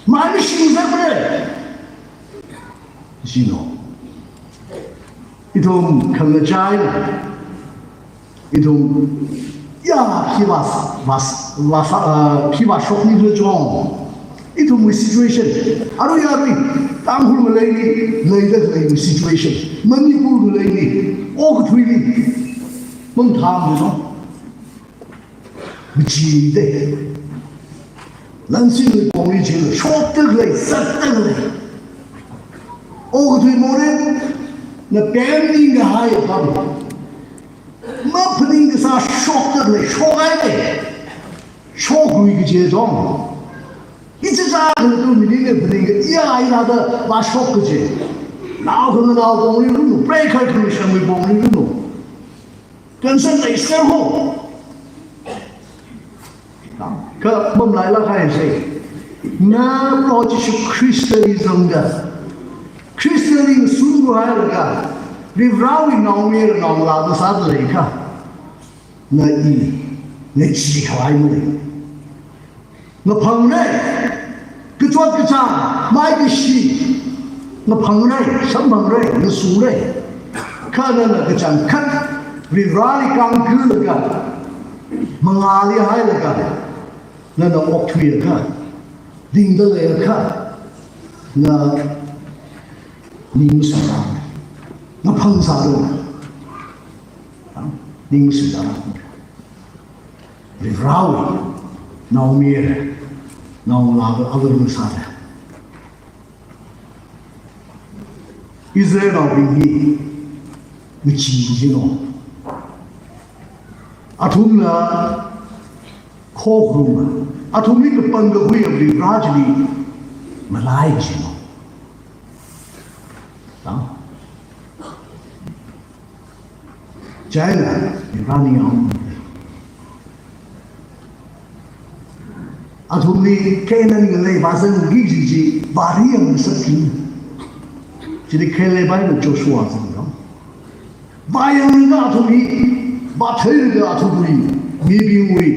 Mai mashing zakmara. Jino. Ithum khangachai. Ithum, ya, khi vā, vā, vā, vā, ah, khi vāshokmi khala chong. Ithumwui situation. Arui, arui, Tangkhul ngaleili leida khaleiwui situation, Manipur ngaleili, okathuili, mangtham no. Machida. Lansinwui pongli chila shokda khalei, zatda khalei. Okathui morena pemning kahai apam, maphaning kasā shokda khalei, shokhaida. Shokrui kaji chong. Ichichā khangatha mirinli phaning ka, iya, ina da vāshok kaji. Nao khanganao pongli ranu, preikhar khangashanwui pongli ranu. Concern leisāra ho. Kha mamalailāk kahai chi, na Proho Jishu Khristali zangda, Khristali ngasungkhuihailaga, Varivarāwui naomayara naongalāva sāda leiakha, na i, na chi khavai malei. Ngaphangra, kachot kachāng, maikashi, ngaphangra, samphangra, ngasungra. Kha nana kachangkhat Varivarāli kangkhuilaga, mangāli hailaga, nana okthuiakha, ringda leiakha, na ning masāra, ngaphang sāra, ning masāra. Varivarāwui naomayara naongalāva avar masāra. Israelnaobing hi machee jino. Athumna khokharuma. Athumli kapangkakhui Varivarā chili malai jino. Tang. China, Varivarā ningyāng. Athumli Canaan ngalei vāzangki kaji chi vāringasakki. Chili Caleb eina Joshua zangda. Vāyanglaga athumli, vātheilaga athumli, mibingwui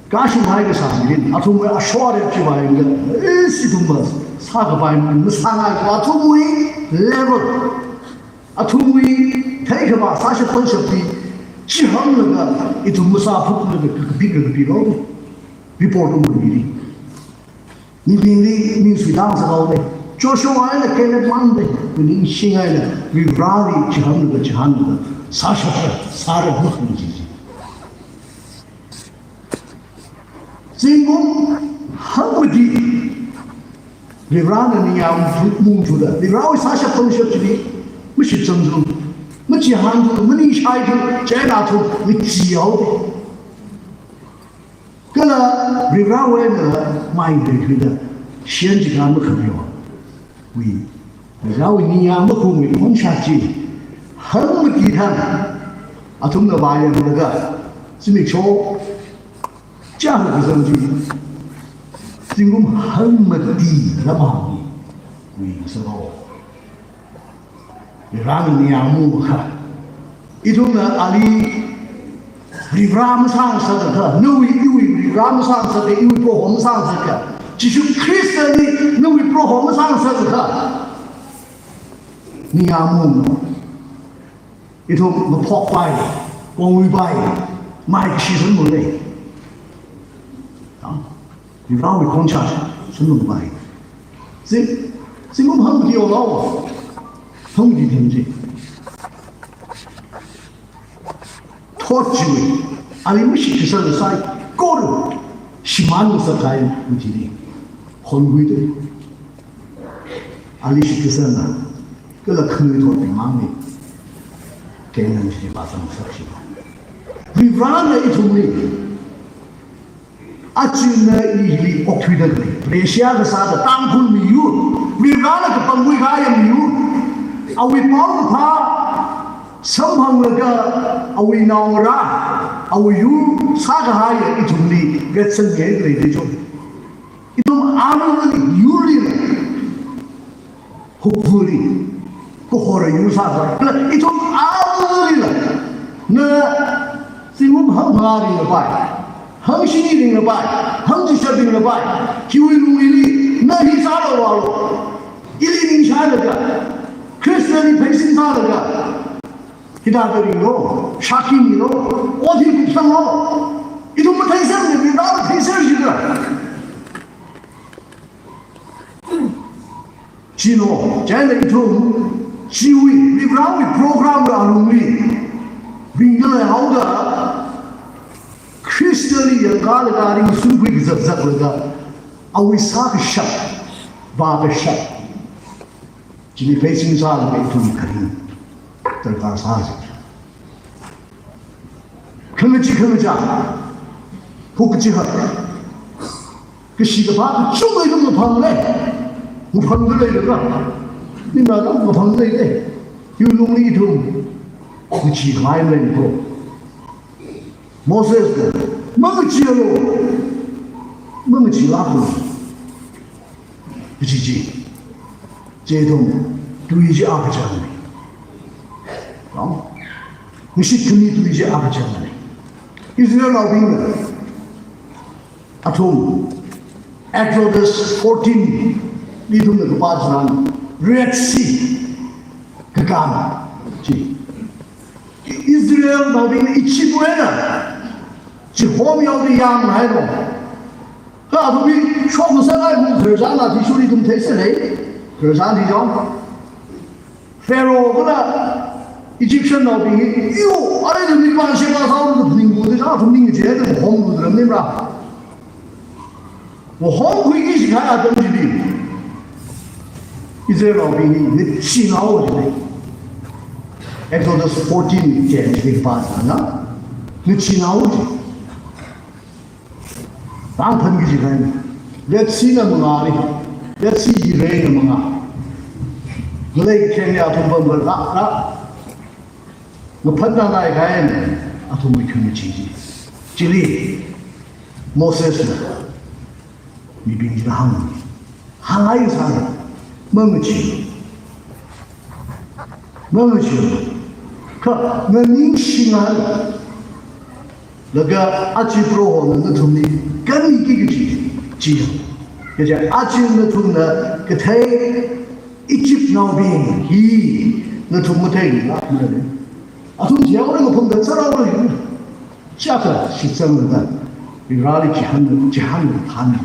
kashunghai kasā mirin, athumwui ashok arep chi vāyanglaga, eh, ithum masākapai masāngai, athumwui level, athumwui theikhavā sāshap pangshap chi chihānlaga, ithum masāphukda kakapi kakapi lo. Report ungkhuimida, mibingli ningsui tāngasakhaowa. Joshua eina Caleb mangda, ningshinghaida, Varivarāli chihānlaga, chihānlaga, sāshapra, sāra makhang jiji. Zingkum hangmati Varivarāna ningyāng mung thuda, Varivarāwui sāshap pangshap chili mashitsangthu, machihānthu, maningshāthu, chieina athum ngacheehao. Kala Varivarāwui eina mai leikhuida, shiyan chikān makhapiyo. Wui, Varivarāwui ningyāng makhungwui khongshā chi hangmati thang athumna vāyanglaga, zimiksho chāng kazang chi zingkum hangmati lamhāngi. Wui, sāhao. Varivarāna ningyāng mungakha, ithumna ali Varivarā masāngasakakha, nawui iwui Varivarā masāngasaka, iwui Proho masāngasaka, Jishu Khristali nawui Proho masāngasakakha, ningyāng mungno. Ithum maphokpai, kongwuipai, maikashi sāmilei. Ha? Ithumwui khongshā sāmilei. Zing, zingkum hangdi olo. Hangdi themji. Thot chiwui, ali mashitsang saikora shimān sākahai machine. Khongwui de. Ali shitsangna, kala khanuithotbing mangli. Keinang chi vāzang sāshi. Varivarana ithumli. Aja ina ili okthuida khalei, Prussia kasāda Tangkhul miyur, Varivarana kapangkhui kahai miyur, awui paokaphā samphanglaga, awui naongarā, awui yur sākahai ithumli, gatsang ye khalei de chong. Ithum aruili, yurli, hopefully, kahora yur sāsa. Ithum aruila, na zingkum hangmangā ringlapai, hangshini ringlapai, hangchishat ringlapai, hiwui lungli, na hi sālu vālu. Ili ningshālaga, Christian li pheisin sālaga, hithāda ringlu, shākhi milu, ot hi kupsanglu. Ithum matheisangli, Varivarana theisangshida. Chino, chieina ithum, chiwui, Varivarawui program la alungli, bingda leihaoda, Khristali yangkālaga ringsunkhui kazakzaklaga, awui sākashap, vākashap. Chili pheisin sālaga ithum kharing darkar sāsa. Khangachee khangachā, huk kachihak, kashi kaphā kachungkha ithum maphangda lei, maphangda leilakha, nimrada maphangda leilei, hiwui lungli ithum ngacheekhavai leiko. Mosesna, mangacheelu, mangacheelāklu. Kaji chi, chi ithum tui chi akha chang ni. Nao? Ngashit khami tui chi akha chang ni. Israelnaobingna athum Exodus fourteen li ithumna kapā tharan Red Sea kakam chi. Israelnaobingna Egyptwui eina chihomyaoda yanghailo. Kha athumli shokngasakngai kum khararchan athishurli ithum theisālei. Khararchan hi chong. Pharaoh kala Egyptiannaobing hi, yo, arui ithum nipan sheba sālu da phaninglu da chang, athum ning je da homlu da ram nimra. Mahomkhuiki kaji atam chili Israelnaobing hi ngachee ngao jilei. Exodus fourteen ten chili pāsāna, ngachee ngao ji. Rāngaphan kaji kahaina. Red Sea na mangāli. Red Sea hi red na mangā. Ngalei kakhengli athum pambar rā, rā. Ngaphanna nai kahaina, athumwui khangachee chi. Chili, Mosesna mibing chila hāng. Hāngngai sāda, mangacheelu. Mangacheelu. Kha, nganingshingai. Laga aja Prohona nathumli kanmiki kaji chi. Kaja aja nathumna kathei Egyptnaobing hi nathum matheilākmana. Athum thihaora, ngaphungda zāhaora. Chiyākha shitsanglaga Varivarali chihān, chihān thanna.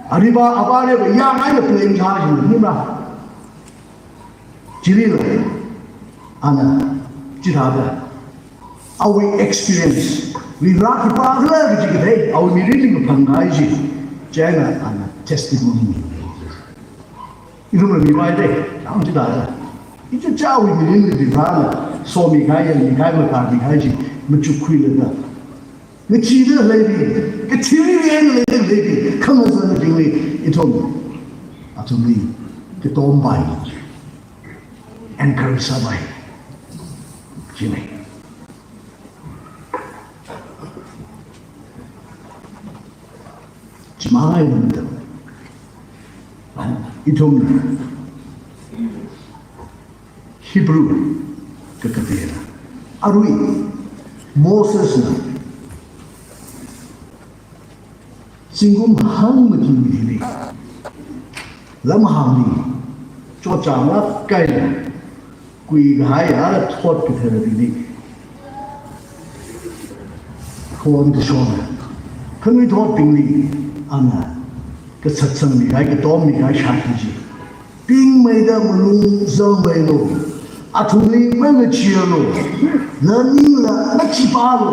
Ariba, aba ariba, yāngai na plan sāshina, nimra. Chilila, ana, chithāda, awui experience, Varivara khipākhala kaji kathei, awui mirinli kapangkahai chi, chieina ana testimony mi. Ithumla mipai de, yang chithāda. Ichichāwui mirinli Varivarana somikahai, yangmikahai, matāmikahai chi, machukkhuilaga, ngacheeda leili, kathili leili, leili, khangazanbingli, ithum, athumli, katompai, encourage sāpai. Chine. Chimang eina matam. Ithum Hebrew kakapina. Arui Mosesna zingkum hangmati hili lamhāngli chotchānglāk kahaina. Kuikahai ara thot katharbingli khon kashona. Khanuithotbingli ana kasatsangmi kahai, katommi kahai shākhi chi. Pingmeida malung zangmeilu. Athumli mangacheealu. Ningla machipālu.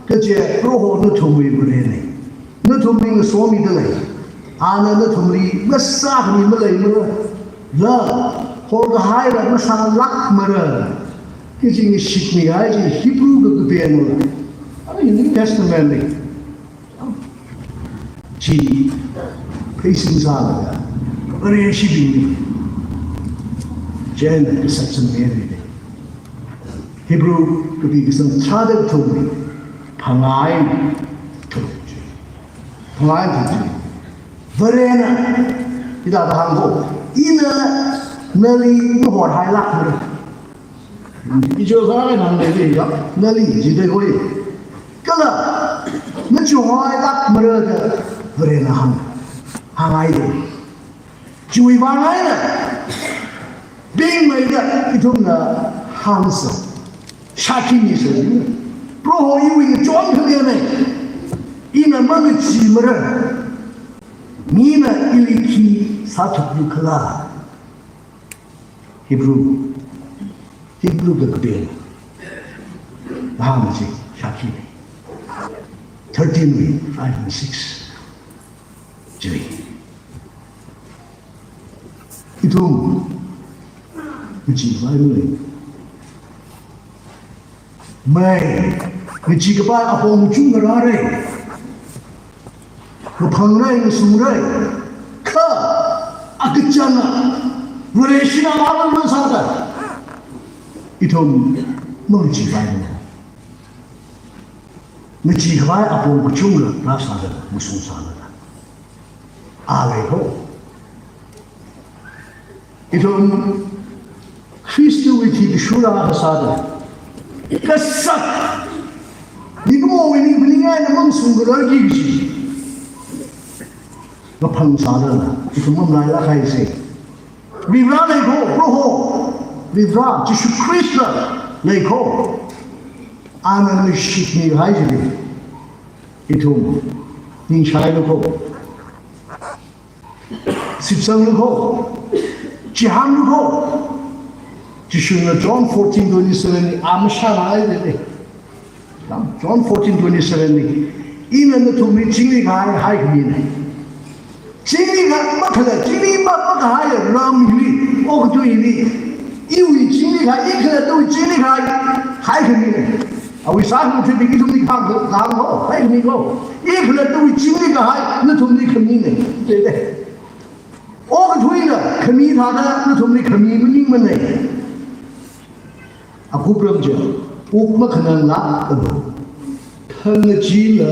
Kaje Proho nathumwui Varena. Nathumli ngasomida lei. Ana nathumli masākhami maleimara. La, horkahaila masālākmara. Kaji ngashitmi kahai chi Hebrew kakapena. Ara New Testament li. Chi facing sālaga. Vareshibingli. Chieina kasatsangmi. Hebrew kapi kasang tharāda kathumli. Phangā eina tharuk chi. Phangā eina tharuk chi. Varena, hithāda hāngko, ina nali mahorhailākmara. Ichiwui vang eina hāngda lei ya, nali jida hoi. Kala, nachihoilākmara da Varena hāng, hānghaida lei. Chiwui vang eina, pingmeida ithumna hāngsa, shākhi misa. Proho iwui ngachon khaleina, ina mangacheemara. Mina ili khi sāthuklui khala. Hebrew, Hebrew kakapena. Hāngchi shākhi. Thirteen wui five and six. Chi. Ithum, ngacheekhavai malei. Mei, ngacheekapai apong kachungkha rāra. Ngaphangra, ngasungra. Kha, akachanga, Vareshina mapam masāda. Ithum, mangacheekhavai malei. Ngacheekhavai apong kachungkha rāsāda, ngasungsālada. A leiko. Ithum Khristawui thikashura kasāda, kasak, mikumowui ningphaningngai eina mangasungkararki kaji. Ngaphang sālala, ithum mamalailāk kahai chi. Varivara leiko, Proho. Varivara, Jishu Khrista leiko. Ana ngashitmi kahai chili. Ithum, ningshailu ko. Shitsanglu ko. Chihānlu ko. Jishuna John fourteen twenty-seven li amashana ai de de. John fourteen twenty-seven li. Ina nathumli chingri kahai, haikhamina. Chingri ka makhalei, chingri ma, makahai ram hili, okathui hili. Iwui chingri kahai, i khalattawui chingri kahai, haikhamina. Awui sākhangatha̱bing ithumli kahāng, kahāng ho, haikhamiko. I khalattawui chingri kahai, nathumli khamina. De de. Okathuina khami thāda nathumli khami maningmana. Akupram chi, wuk makhananglākalu. Khangacheela,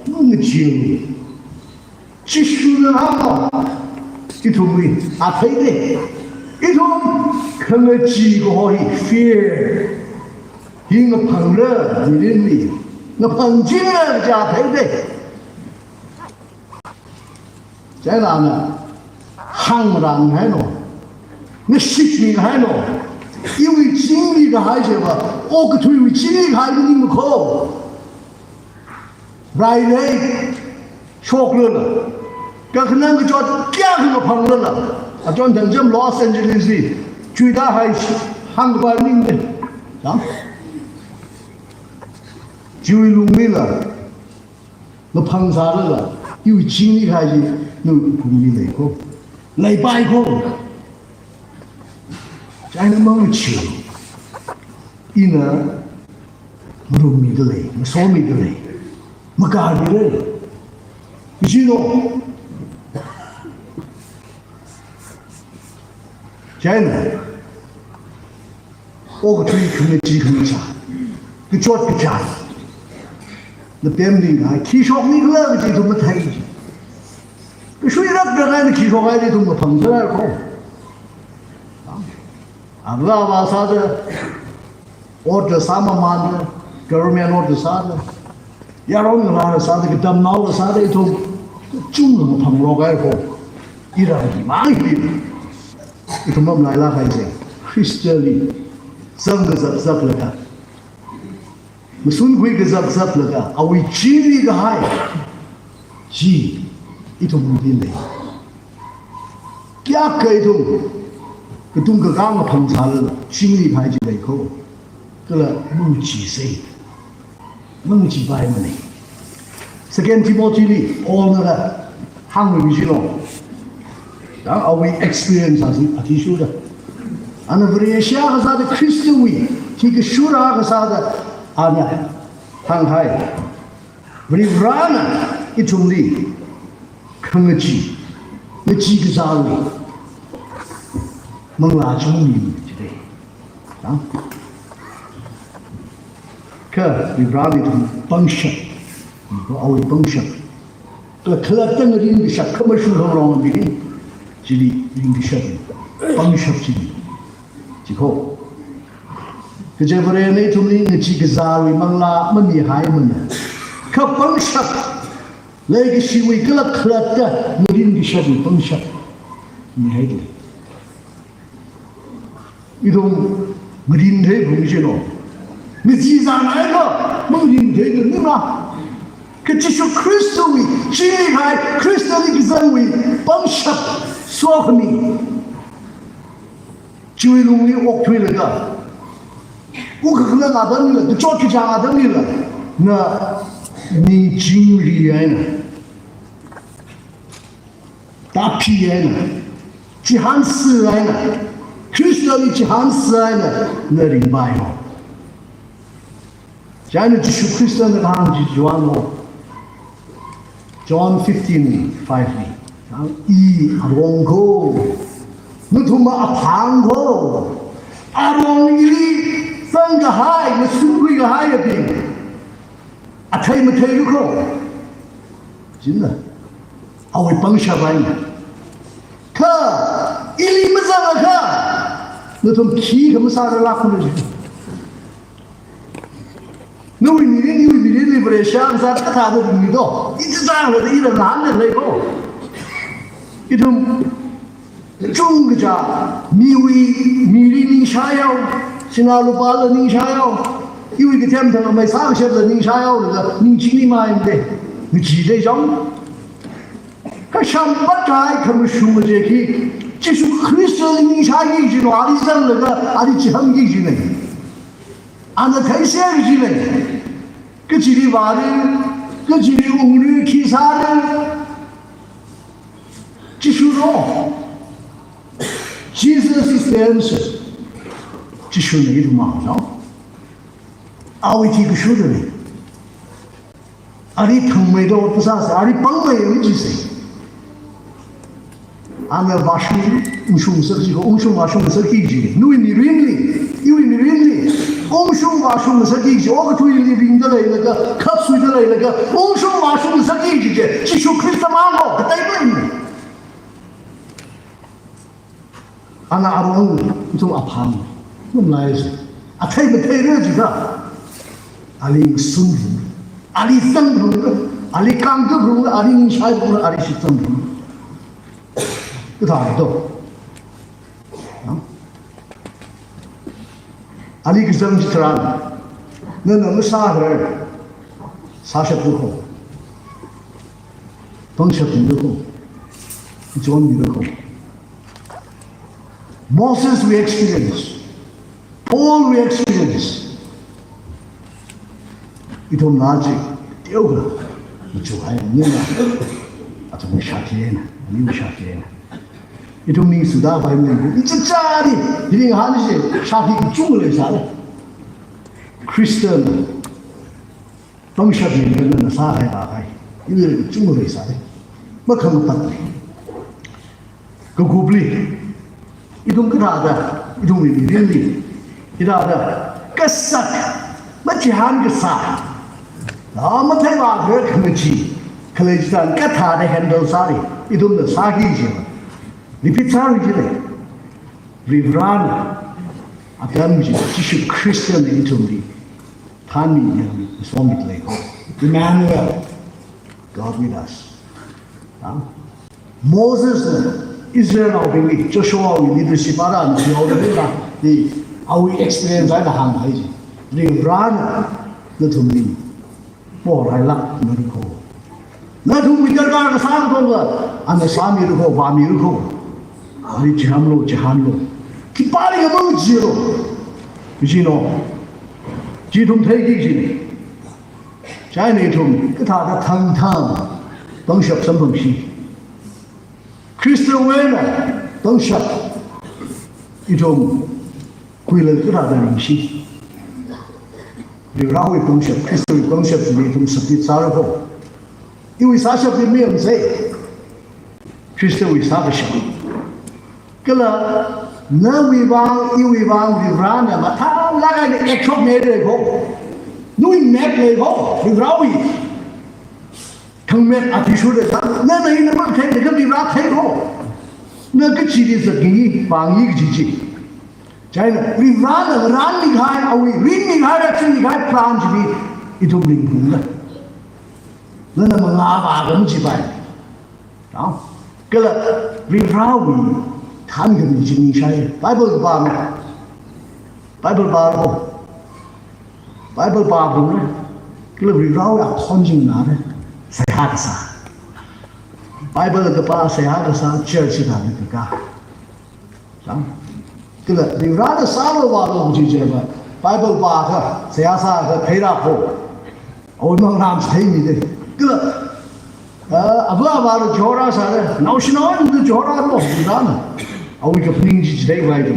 mangacheealu. Jishuna hānga, ithumli, athei de. Ithum, khangachee kaho hi, fear. Hi ngaphangra, mirinli. Ngaphangchingra, kaja athei de. Chieina ana, hāngmarān haino. Ngashitmi haino. Iwui chingri kahai chiva, okathuiwui chingri kahai maningmako. Railei, shoklala. Kakhanang kachot kayākha ngaphanglala. Achon thangcham Los Angeles li, chuida hai hāngkapai maningmana. Chang? Chiwui lunglila. Ngaphang sālala, iwui chingri kahai chi, nawui phungli leiko. Leipaiko. Chieina mangachee. Ina, ngarummida lei, ngasomida lei. Makarmida lei. Kajino. Chieina. Okathui khangachee khangachā. Kachot kachāng. Napemli ngai, khi shokni khala kaji ithum mathei. Kashui rakrak eina khi shok haili ithum maphangda ko. Arava sāda, ot la sāmamānda, government ot la sāda. Yaron ngalāla sāda, katamnaola sāda, ithum kachungkha maphangrok haiko. Iram himang hi. Ithum mamalailāk kahai chi. Khristali. zang kazak zaklaga, masunkhui kazak zaklaga, awui chingri kahai chi ithumli lei. Kayākha ithum katung kakāng apam sālala chingri kahai chi lei kho. Kala mangachee sei. Mangachee pai manei. Second Timothy li Paul nala hāngmi chilo. Ya, awui experience asin athishurda. Ana Vareshi akha sāda, Khristawui hi kashura akha sāda, ana hānghai. Varivarana ithumli khangachee, ngachee kazāwui manglā chungmi jide. Ha? Kha Varivarali ithum pangshap, ko awui pangshap. Kala khalatta ngarin kashap, khamashung khangarong mirin chili ringkashap, pangshap chili. Chi kho. Kaje Varena ithumli ngachee kazāwui manglā mamihaimana. Kha pangshap, leikashiwui kala khalatta ngarin kashapwui pangshap mihaida lei. Ithum ngarin theiphung chino. Ngachee zānai kha mangarin theida nina. Kha Jishu Khristawui chingri kahai, Khristali kazangwui pangshap sokhami. Chiwui lungli okthuilaga, wukkhanang atamlila, kachot kachāng atamlila, na ningchingri eina, tāphi eina, chihānsi eina, Khristali chihānsi eina na ringpai ho. Chieina Jishu Khristana kahāng chi John ho. John fifteen five li. I arong kho. Nathumva aphāng kho. Arong ili zangkahai, masunkhui kahaiyabing athei matheilu kho. China awui pangshap eina. Kha ili mazangakha, nathum khikha masārarlāk kho na chi. Nawui mirin, iwui mirinli Vareshi akha sāda kathāda ringmi do. Ichichāngla da ila ngahānda lei kho. Ithum chungkachā miwui, mili ningshāyao, sinā lupāla ningshāyao, iwui kathem thang amei sākashapla ningshāyao, laga ningchingri maimade. Ngachee dei chang. Kasham pat kahai khamashung kaje khi, Jishu Khristali ningshāki kajina, ali zanglaga, ali chihānki kajina. Ana theiseki kajina. Kachili vāli, kachili ungli, khi sāli. Jishu no. Jesus is the answer. Jishuna ithum mang no. Awui thi kashurda lei. Ali thangmeido phasā sā, ali pangmei chi sei. Ana vāshung, ungshung sāki kho, ungshung vāshung sāki kaji. Nawui mirinli, iwui mirinli, ungshung vāshung sāki kaji. Okathuili ringda leilaga, khapsuida leilaga, ungshung vāshung sāki kaji. Jishu Khrista mang kho, katei mang. Ana arong, ithum aphāng, ngamlai si. Athei matheira jiakha, ali sumrung, ali zangrung, ali kangkaprung, ali ningshāirung, ali shitsangrum. Kathāda do. Ali kazang chitharan, nana masāhaira, sāshaplu kho. Pangshaplu kho. Ichonmilu kho. Moseswui experience, Paulwui experience, ithumna chi teokha machukhai nina, athumwui shākhi eina, aniwui shākhi eina. Ithum ningsuda pai mei, ichichāli, hili ngahān chi shākhi kachungkha leisālei. Christian pangshap ningkana sāhai vāhai, iwuili kachungkha leisālei. Makhangapat lei. Kakupli, ithum kathāda, ithumwui mirinli, hithāda kasak, machihān kasā, a, mathei vākha khangachee khalei chitharan kathāda handle sāli, ithumna sāki kaji. Repeat sāki kaji lei. Varivarana, atam chi, Jishu Khristana ithumli thānmi yang somit lei kho. Emmanuel, God with us. Ha? Mosesna Israelnaobingli, Joshuawui leadership ara ni yaoda la, ni Awui experience eina hānghai chi. Varivarana nathumli porhailākmara kho. Nathumwui darkar kasā katonga ana sāmira kho, vāmira kho. Ari chihānlu, chihānlu. Khipāli ngamang jilu. Kajino. Chi ithum theiki kajina. Chieina ithum kathāda thangthang pangshap samphangsi. Khristawui eina pangshap ithum khuilaga kathāda ringsi. Varivarawui pangshap, Khristawui pangshap chili ithum submit sāra kho. Iwui sāshapli mayamsei. Khristawui sākashap. Kala nawui vang, iwui vang, Varivarana mathālāk eina act shokmira kho. Nawui map lei kho, Varivarawui thangmap athishurda thang, nana ina mathei, na Varivara thei kho. Na kachili zatki, vāngi kaji chi. Chieina, Varivarana ngaranmikahai, awui ringmikahai, rāchingmikahai plan chili ithum ringphungla. Nana mangā vākam chipai. Tao? Kala Varivarawui thānkhami chi ningshai. Bible pāna. Bible pāra kho. Bible pāphungna. Kala Varivarawui akhon chi nganāra. Seihā kasā. Bible kapā, seihā kasā, church thāda kakā. Chang? Kala Varivarana sālu vālu kaji chiva, Bible pākha, seihā sākha, theira kho. Awui manglā chi theimida. Kala, ah, ava avāla chihorā sāra, naoshinao chihorālu, Varivarana. Awui kaphaning chi chitheivai chi.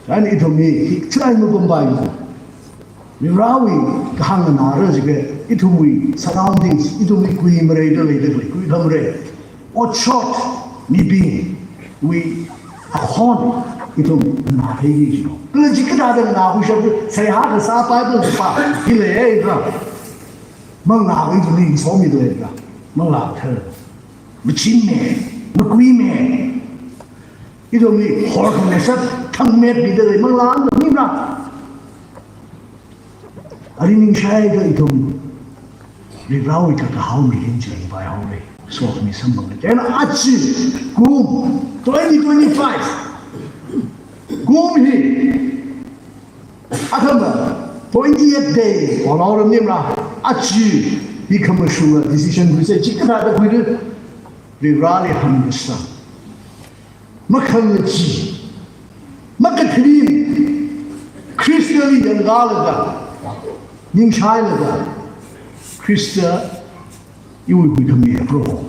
Chieina ithumli, hi chai mapampai chi. Varivarawui kahāng nganāra jiakha, ithumwui surroundings, ithumwui kuimareida leida khalei, kuikhamarei, otshot mibingwui akhon ithum nganātheiki kajino. Kala chi kathāda nganākhuishap, seihā kasā Bible kapā hi leiya. Manglā ithumli sāmida leira. Manglā kathara. Machinme, makuime. Ithumli horkhangasak, thangmetmida lei manglā maningmara. Ari ningshaiakha ithum Varivarawui kakahao mirin chi ringpai haora. Sokhami samphangda. Chieina aja, kum, twenty twenty-five. Kum hi, akhama, twentieth day, olaoram nimra, aja, hi khamashunga decision khuisei, chikathāda khuida, Varivarali hāngkasang. Makhangachee, makathrin, Khristali yangkālaga, ningshailaga, Khrista iwui huikhami Proho.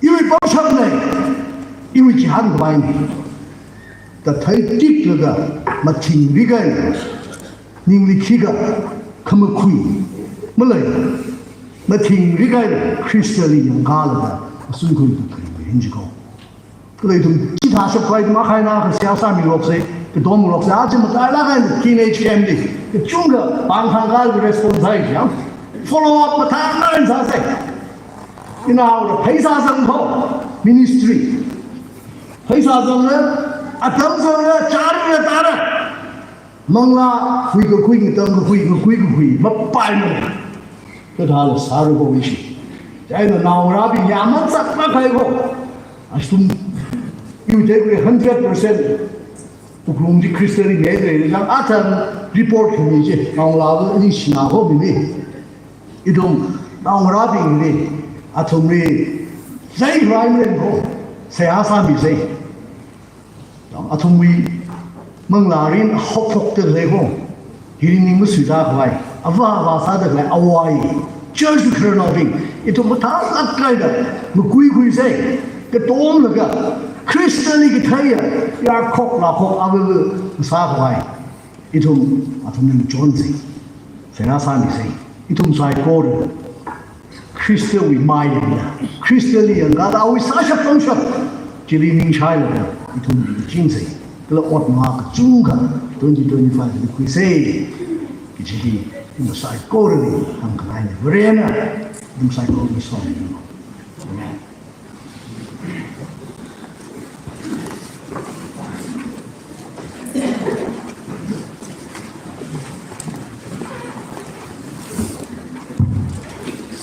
Iwui pangshapna, iwui chihānkhavai na. Da theitiklaga, mathingrik eina, ningli khikha, khamakhui, malei, mathingrik eina, Khristali yangkālaga, asunkhui kakhui mirin chi kho. Kala ithum chithāshap khavai ithum akha eina akha seihā sāmiloksei, katomloksei, aja matailāk eina teenage camp li, kachungkha pāng thangkha response sāi chang. Follow up mathālāk eina sāsei. Inaoda pheisā zang kho, ministry. Pheisā zangna, atam zangna, chārana, tāna. Manglā, hui kakhui, ngatam kakhui, kakhui kakhui, mapaimana. Kathāla sāra kho ishi. Chieina naongarābing yaman zatlāk kahai kho. Ashum, iwui theikhui hundred percent. Wuklung chi Khristali ngaida lei, chang atam report khami chi, naongalāva ningshina kho mini. Ithum, naongarābingli, athumli, zai rai malen kho, seihā sāmisei. Athumwui manglārin haophokda lei kho. Hili ning masuida khavai. Ava ava sāda khalei awai. Church khararnaobing. Ithum mathālāk eina. Makhuikhuisei. Katomlaga. Khristali katheiya. Yarkhok lakhok ava ava sākhavai. Ithum, athumli chonsei. Seihā sāmisei. Ithum saikora. Khristawui mayangla, Khristali yangkāda awui sāshap pangshap chili ningshailaga, ithum ringchingsei. Kala ot mangā kachungkha twenty twenty-five li khuisei. Kaji hi ithum saikorali hāngkhangaina. Varena ithum saikorali somi. Amen.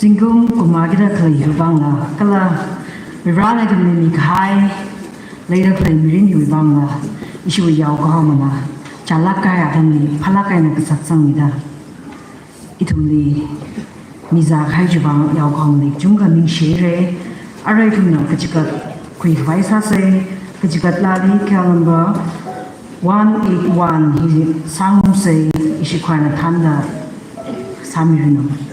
Zingkum kum akha da khalei hiwui vangla, kala Varena ithumli mikahai leida khalei mirin hiwui vangla, Ishiwui yaokahomana chālāk kahai atamli phālāk eina kasak sangmida, ithumli mizā kahai chiwui vang yaokahomali kachungkha ningshire. Arui ithumna kachigat khuikhavai sāsei, kachigat laali call number one eight one hi sāngarumsei, ishi khuina thānda sāmiranu.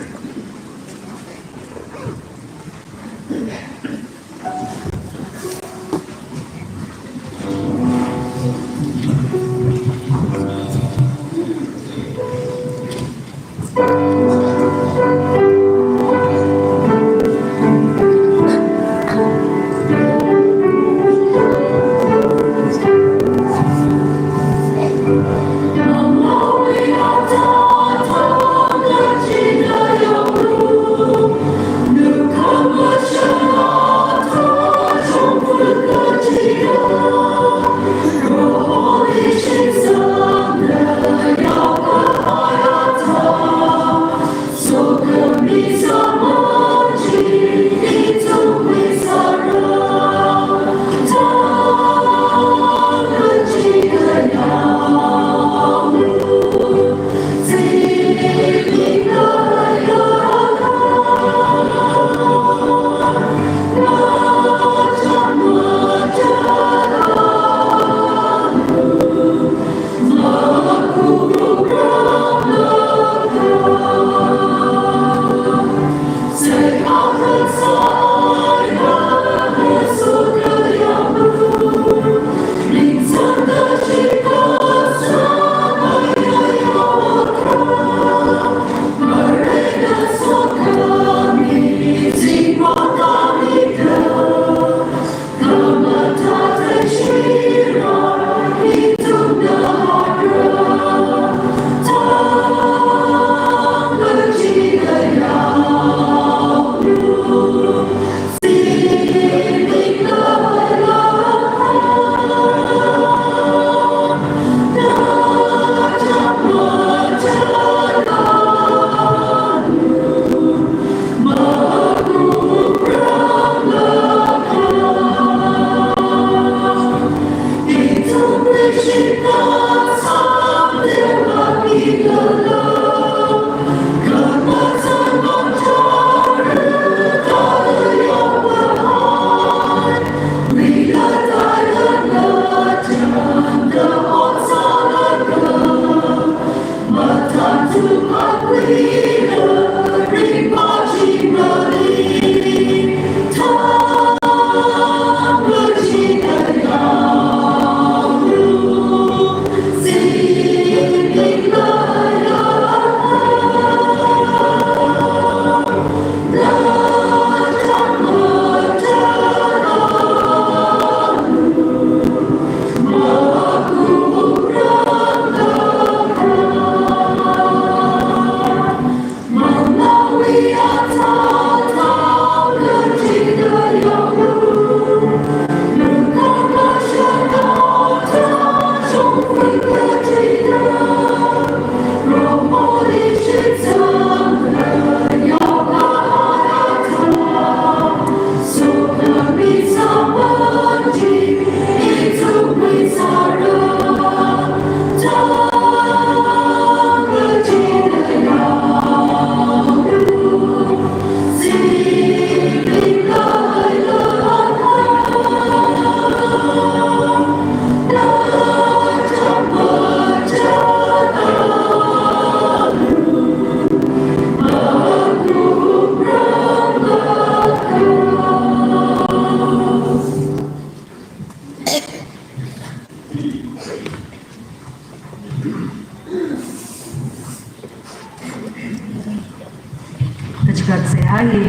Kachigat seihā hi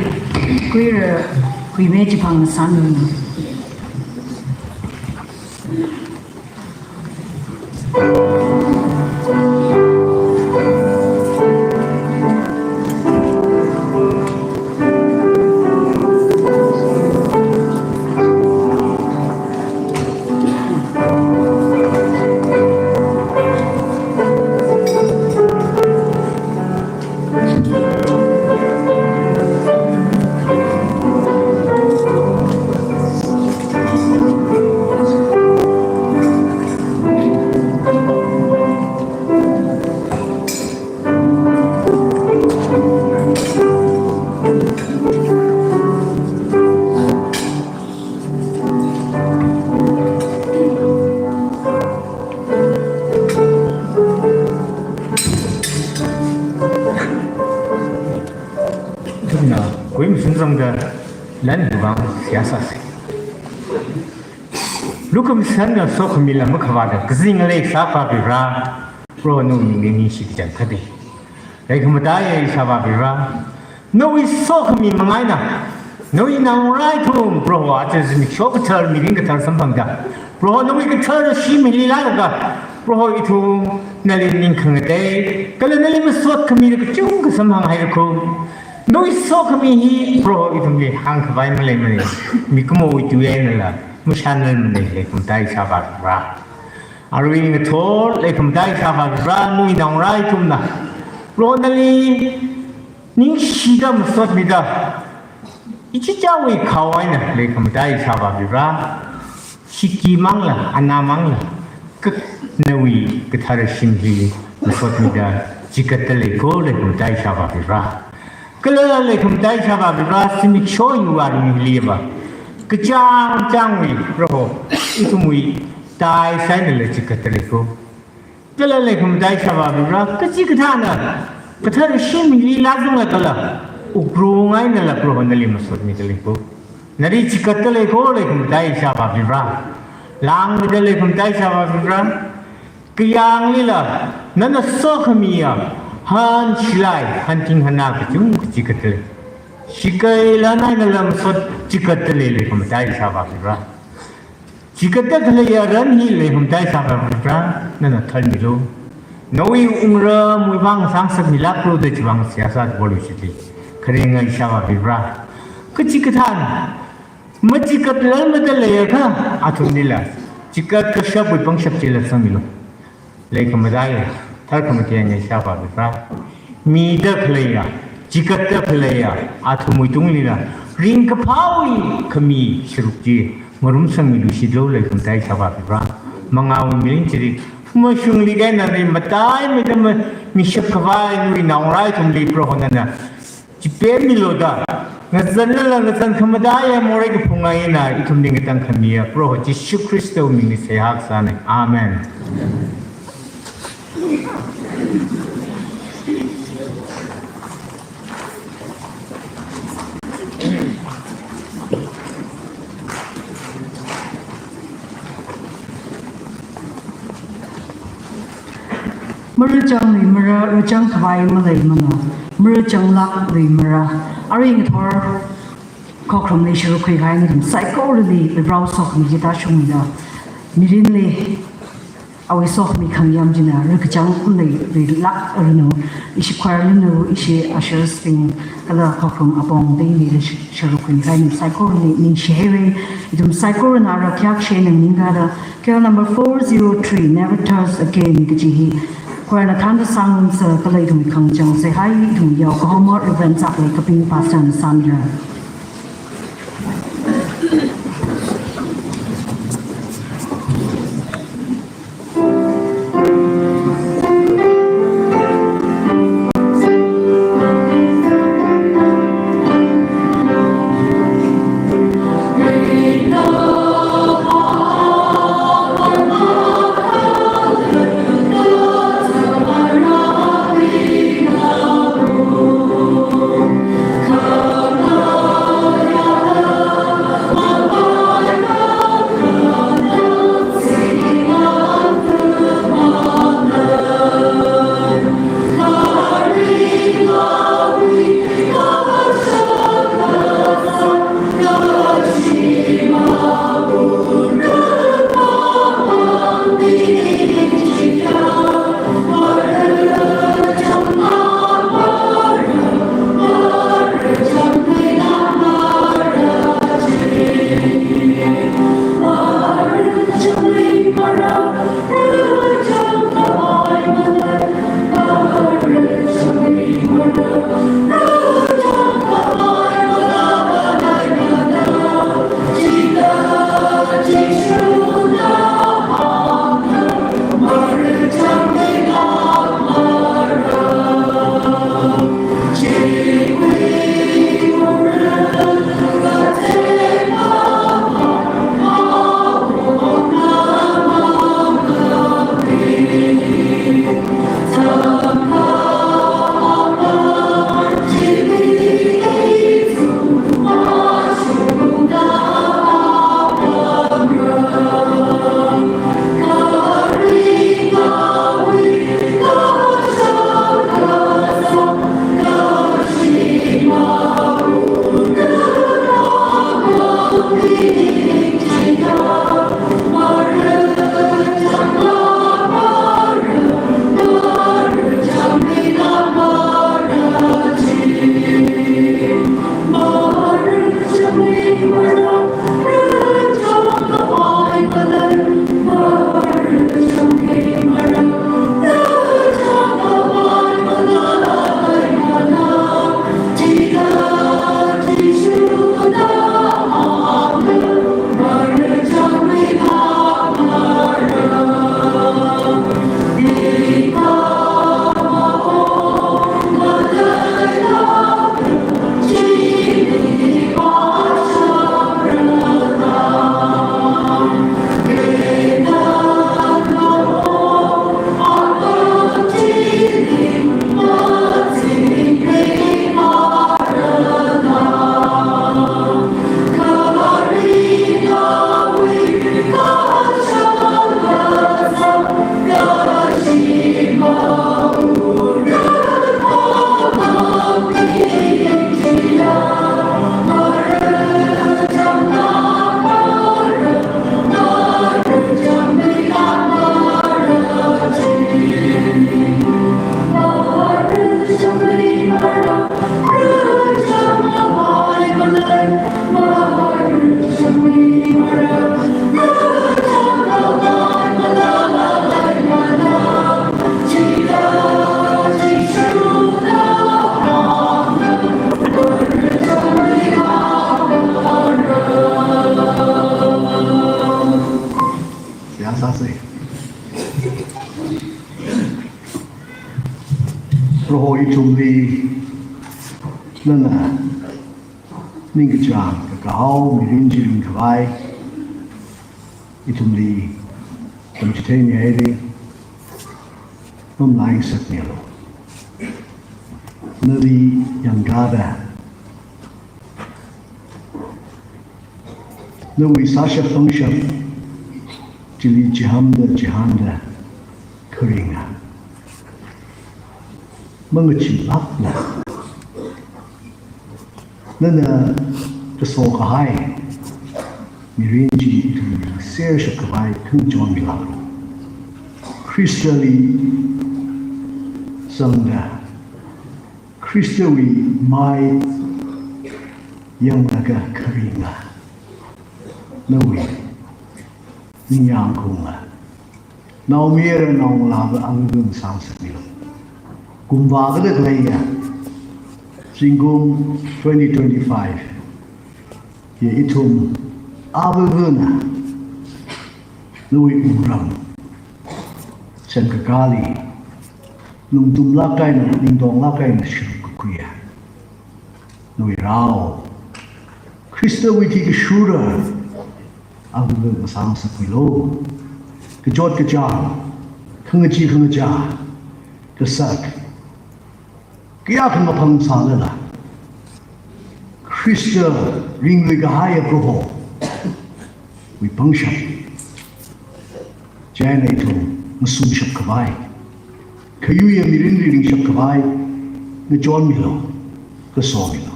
Kuira Huime Chiphang sāngarumna. Kuimasunzangda lan vang seihā sāsa. Lukhamashanna sokhamila makhavāda kazing ngalei sāvā Vare, Proho nawui mingli ningshi kachang thāda. Leikhamataiya Ishāvā Vare, nawui sokhami manga eina nawui naongarā ithum Proho aja zimiksho kathar, mirin kathar samphangda, Proho nawui kathara shim hili lālaga, Proho ithum nali ningkhangatei kala nali masot khamida kachungkha samphang haira kho. Nawui sokhami hi Proho ithumli hāngkhavai maleimana. Mikumowui tui einala mashānlākmana, Leikhamatai Ishāvā Vare. Arui ngathor Leikhamatai Ishāvā Vare, nawui naongarā ithumna Proho nali ningshida masotmida, ichichāwui khao eina Leikhamatai Ishāvā Vare, shiki mangla, ana mangla, kak nawui kathara shim hili masotmida chikatda lei kho, Leikhamatai Ishāvā Vare. Kala Leikhamatai Ishāvā Vare, zimiksho hiwui aring hiliva kachāng chāngwui Proho ithumwui tai sānala chikatda lei kho. Kala Leikhamatai Ishāvā Vare, kachikathāna kathara shim hili lāzanglaga kala wuklung einala Proho nali masotmida lei kho. Nali chikatda lei kho, Leikhamatai Ishāvā Vare. Langmeida Leikhamatai Ishāvā Vare, kayanglila nana sokhamiya han shilai, hanthing hana kachungkha chikatda lei. Shikaila nana lamsot chikatda lei, Leikhamatai Ishāvā Vare. Chikatda khaleiya ran hi Leikhamatai Ishāvā Vare, nana tharmilu. Nawui wungramwui vang sāngasakmilāklu da chiwui vang seihā sāda polu shitli. Kharinga Ishāvā Vare, kachikathāna machikat lāmada leiakha athumlila chikat kashapwui pangshap chila sangmilu. Leikhamataiya, tharkhamatheiya Ishāvā Vare, mida khaleiya, chikatda khaleiya athumwui tunglila ringkaphāwui khami sharuk chi ngarumsangmilu shitlu, Leikhamatai Ishāvā Vare. Mangāwui mirin chili mashungli kahaina ri mataimeida ma-, mishap khavai nawui naongarā ithumli Proho nana chipemmilu da, ngazanlala ngazan khamataiya morei kaphung eina ithumli ngatang khamiya Proho Jishu Khristawui mingli seihā kasāna. Amen. Marachang luimara, rachang khavai maleimana, marachanglāk luimara. Arui ngathor khokharum leishiru khuikahai nathum saikorali, Varewui sokhami chi tāshungda, mirinli awui sokhami khayam china rakachang lei, luilāk aranu, ishi choir lanu, ishi ushers bing, kala khokharum apong bingli leishi-, shiru khuikahai nathum saikorali ningshi haira. Ithum saikorana ara khayākshi eina nganingkada, K L number four zero three, Never Trust Again kaji hi choirna thānda sāngarumsa, kala ithum khangachang seihā hi ithum yao kahoma Reverend Zaklei Kaping Pastorna sāmira. ithumli nana ningkachāng kakahao mirin chi ringkhavai ithumli tamchitheingaili, pamlai ngasakmilu. Nali yangkada nawui sāshap pangshap chili chihānda chihānda kharinga mangacheelākla, nana kaso kahai mirin chi ithumli sershap khavai khangachonmilu. Khristali zangda, Khristawui mai yanglaga kharinga, nawui ningyāng khaunga, naomayara naongalāva angavā ngasā ngasakmilu. Kumva kada khaleiya zingkum twenty twenty-five hi ithum avāvana nawui wungram semkakāli lungtumlāk eina, ningtonglāk eina sharuk kakhuiya nawui rao Khristawui thikashura angavā ngasā ngasakmilu. Kachot kachāng, khangachee khangachā, kasak kayākha maphang sālala, Khrista ringlui kahaiya Prohowui pangshap chieina ithum ngasumshap khavai, khayuiya mirinli ringshap khavai ngachonmilu, kasomilu.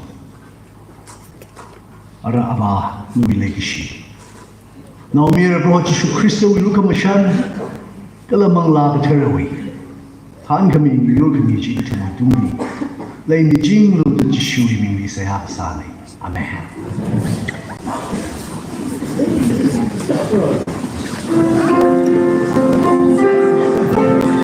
Ara Avā, nawui leikashi, naomayara Proho Jishu Khristawui lukhamashan kala Manglā Katharawui thānkhami, miyur khami chi ithumwui tungli leimichinglu da Jishuwui mingli seihā kasāna. Amen.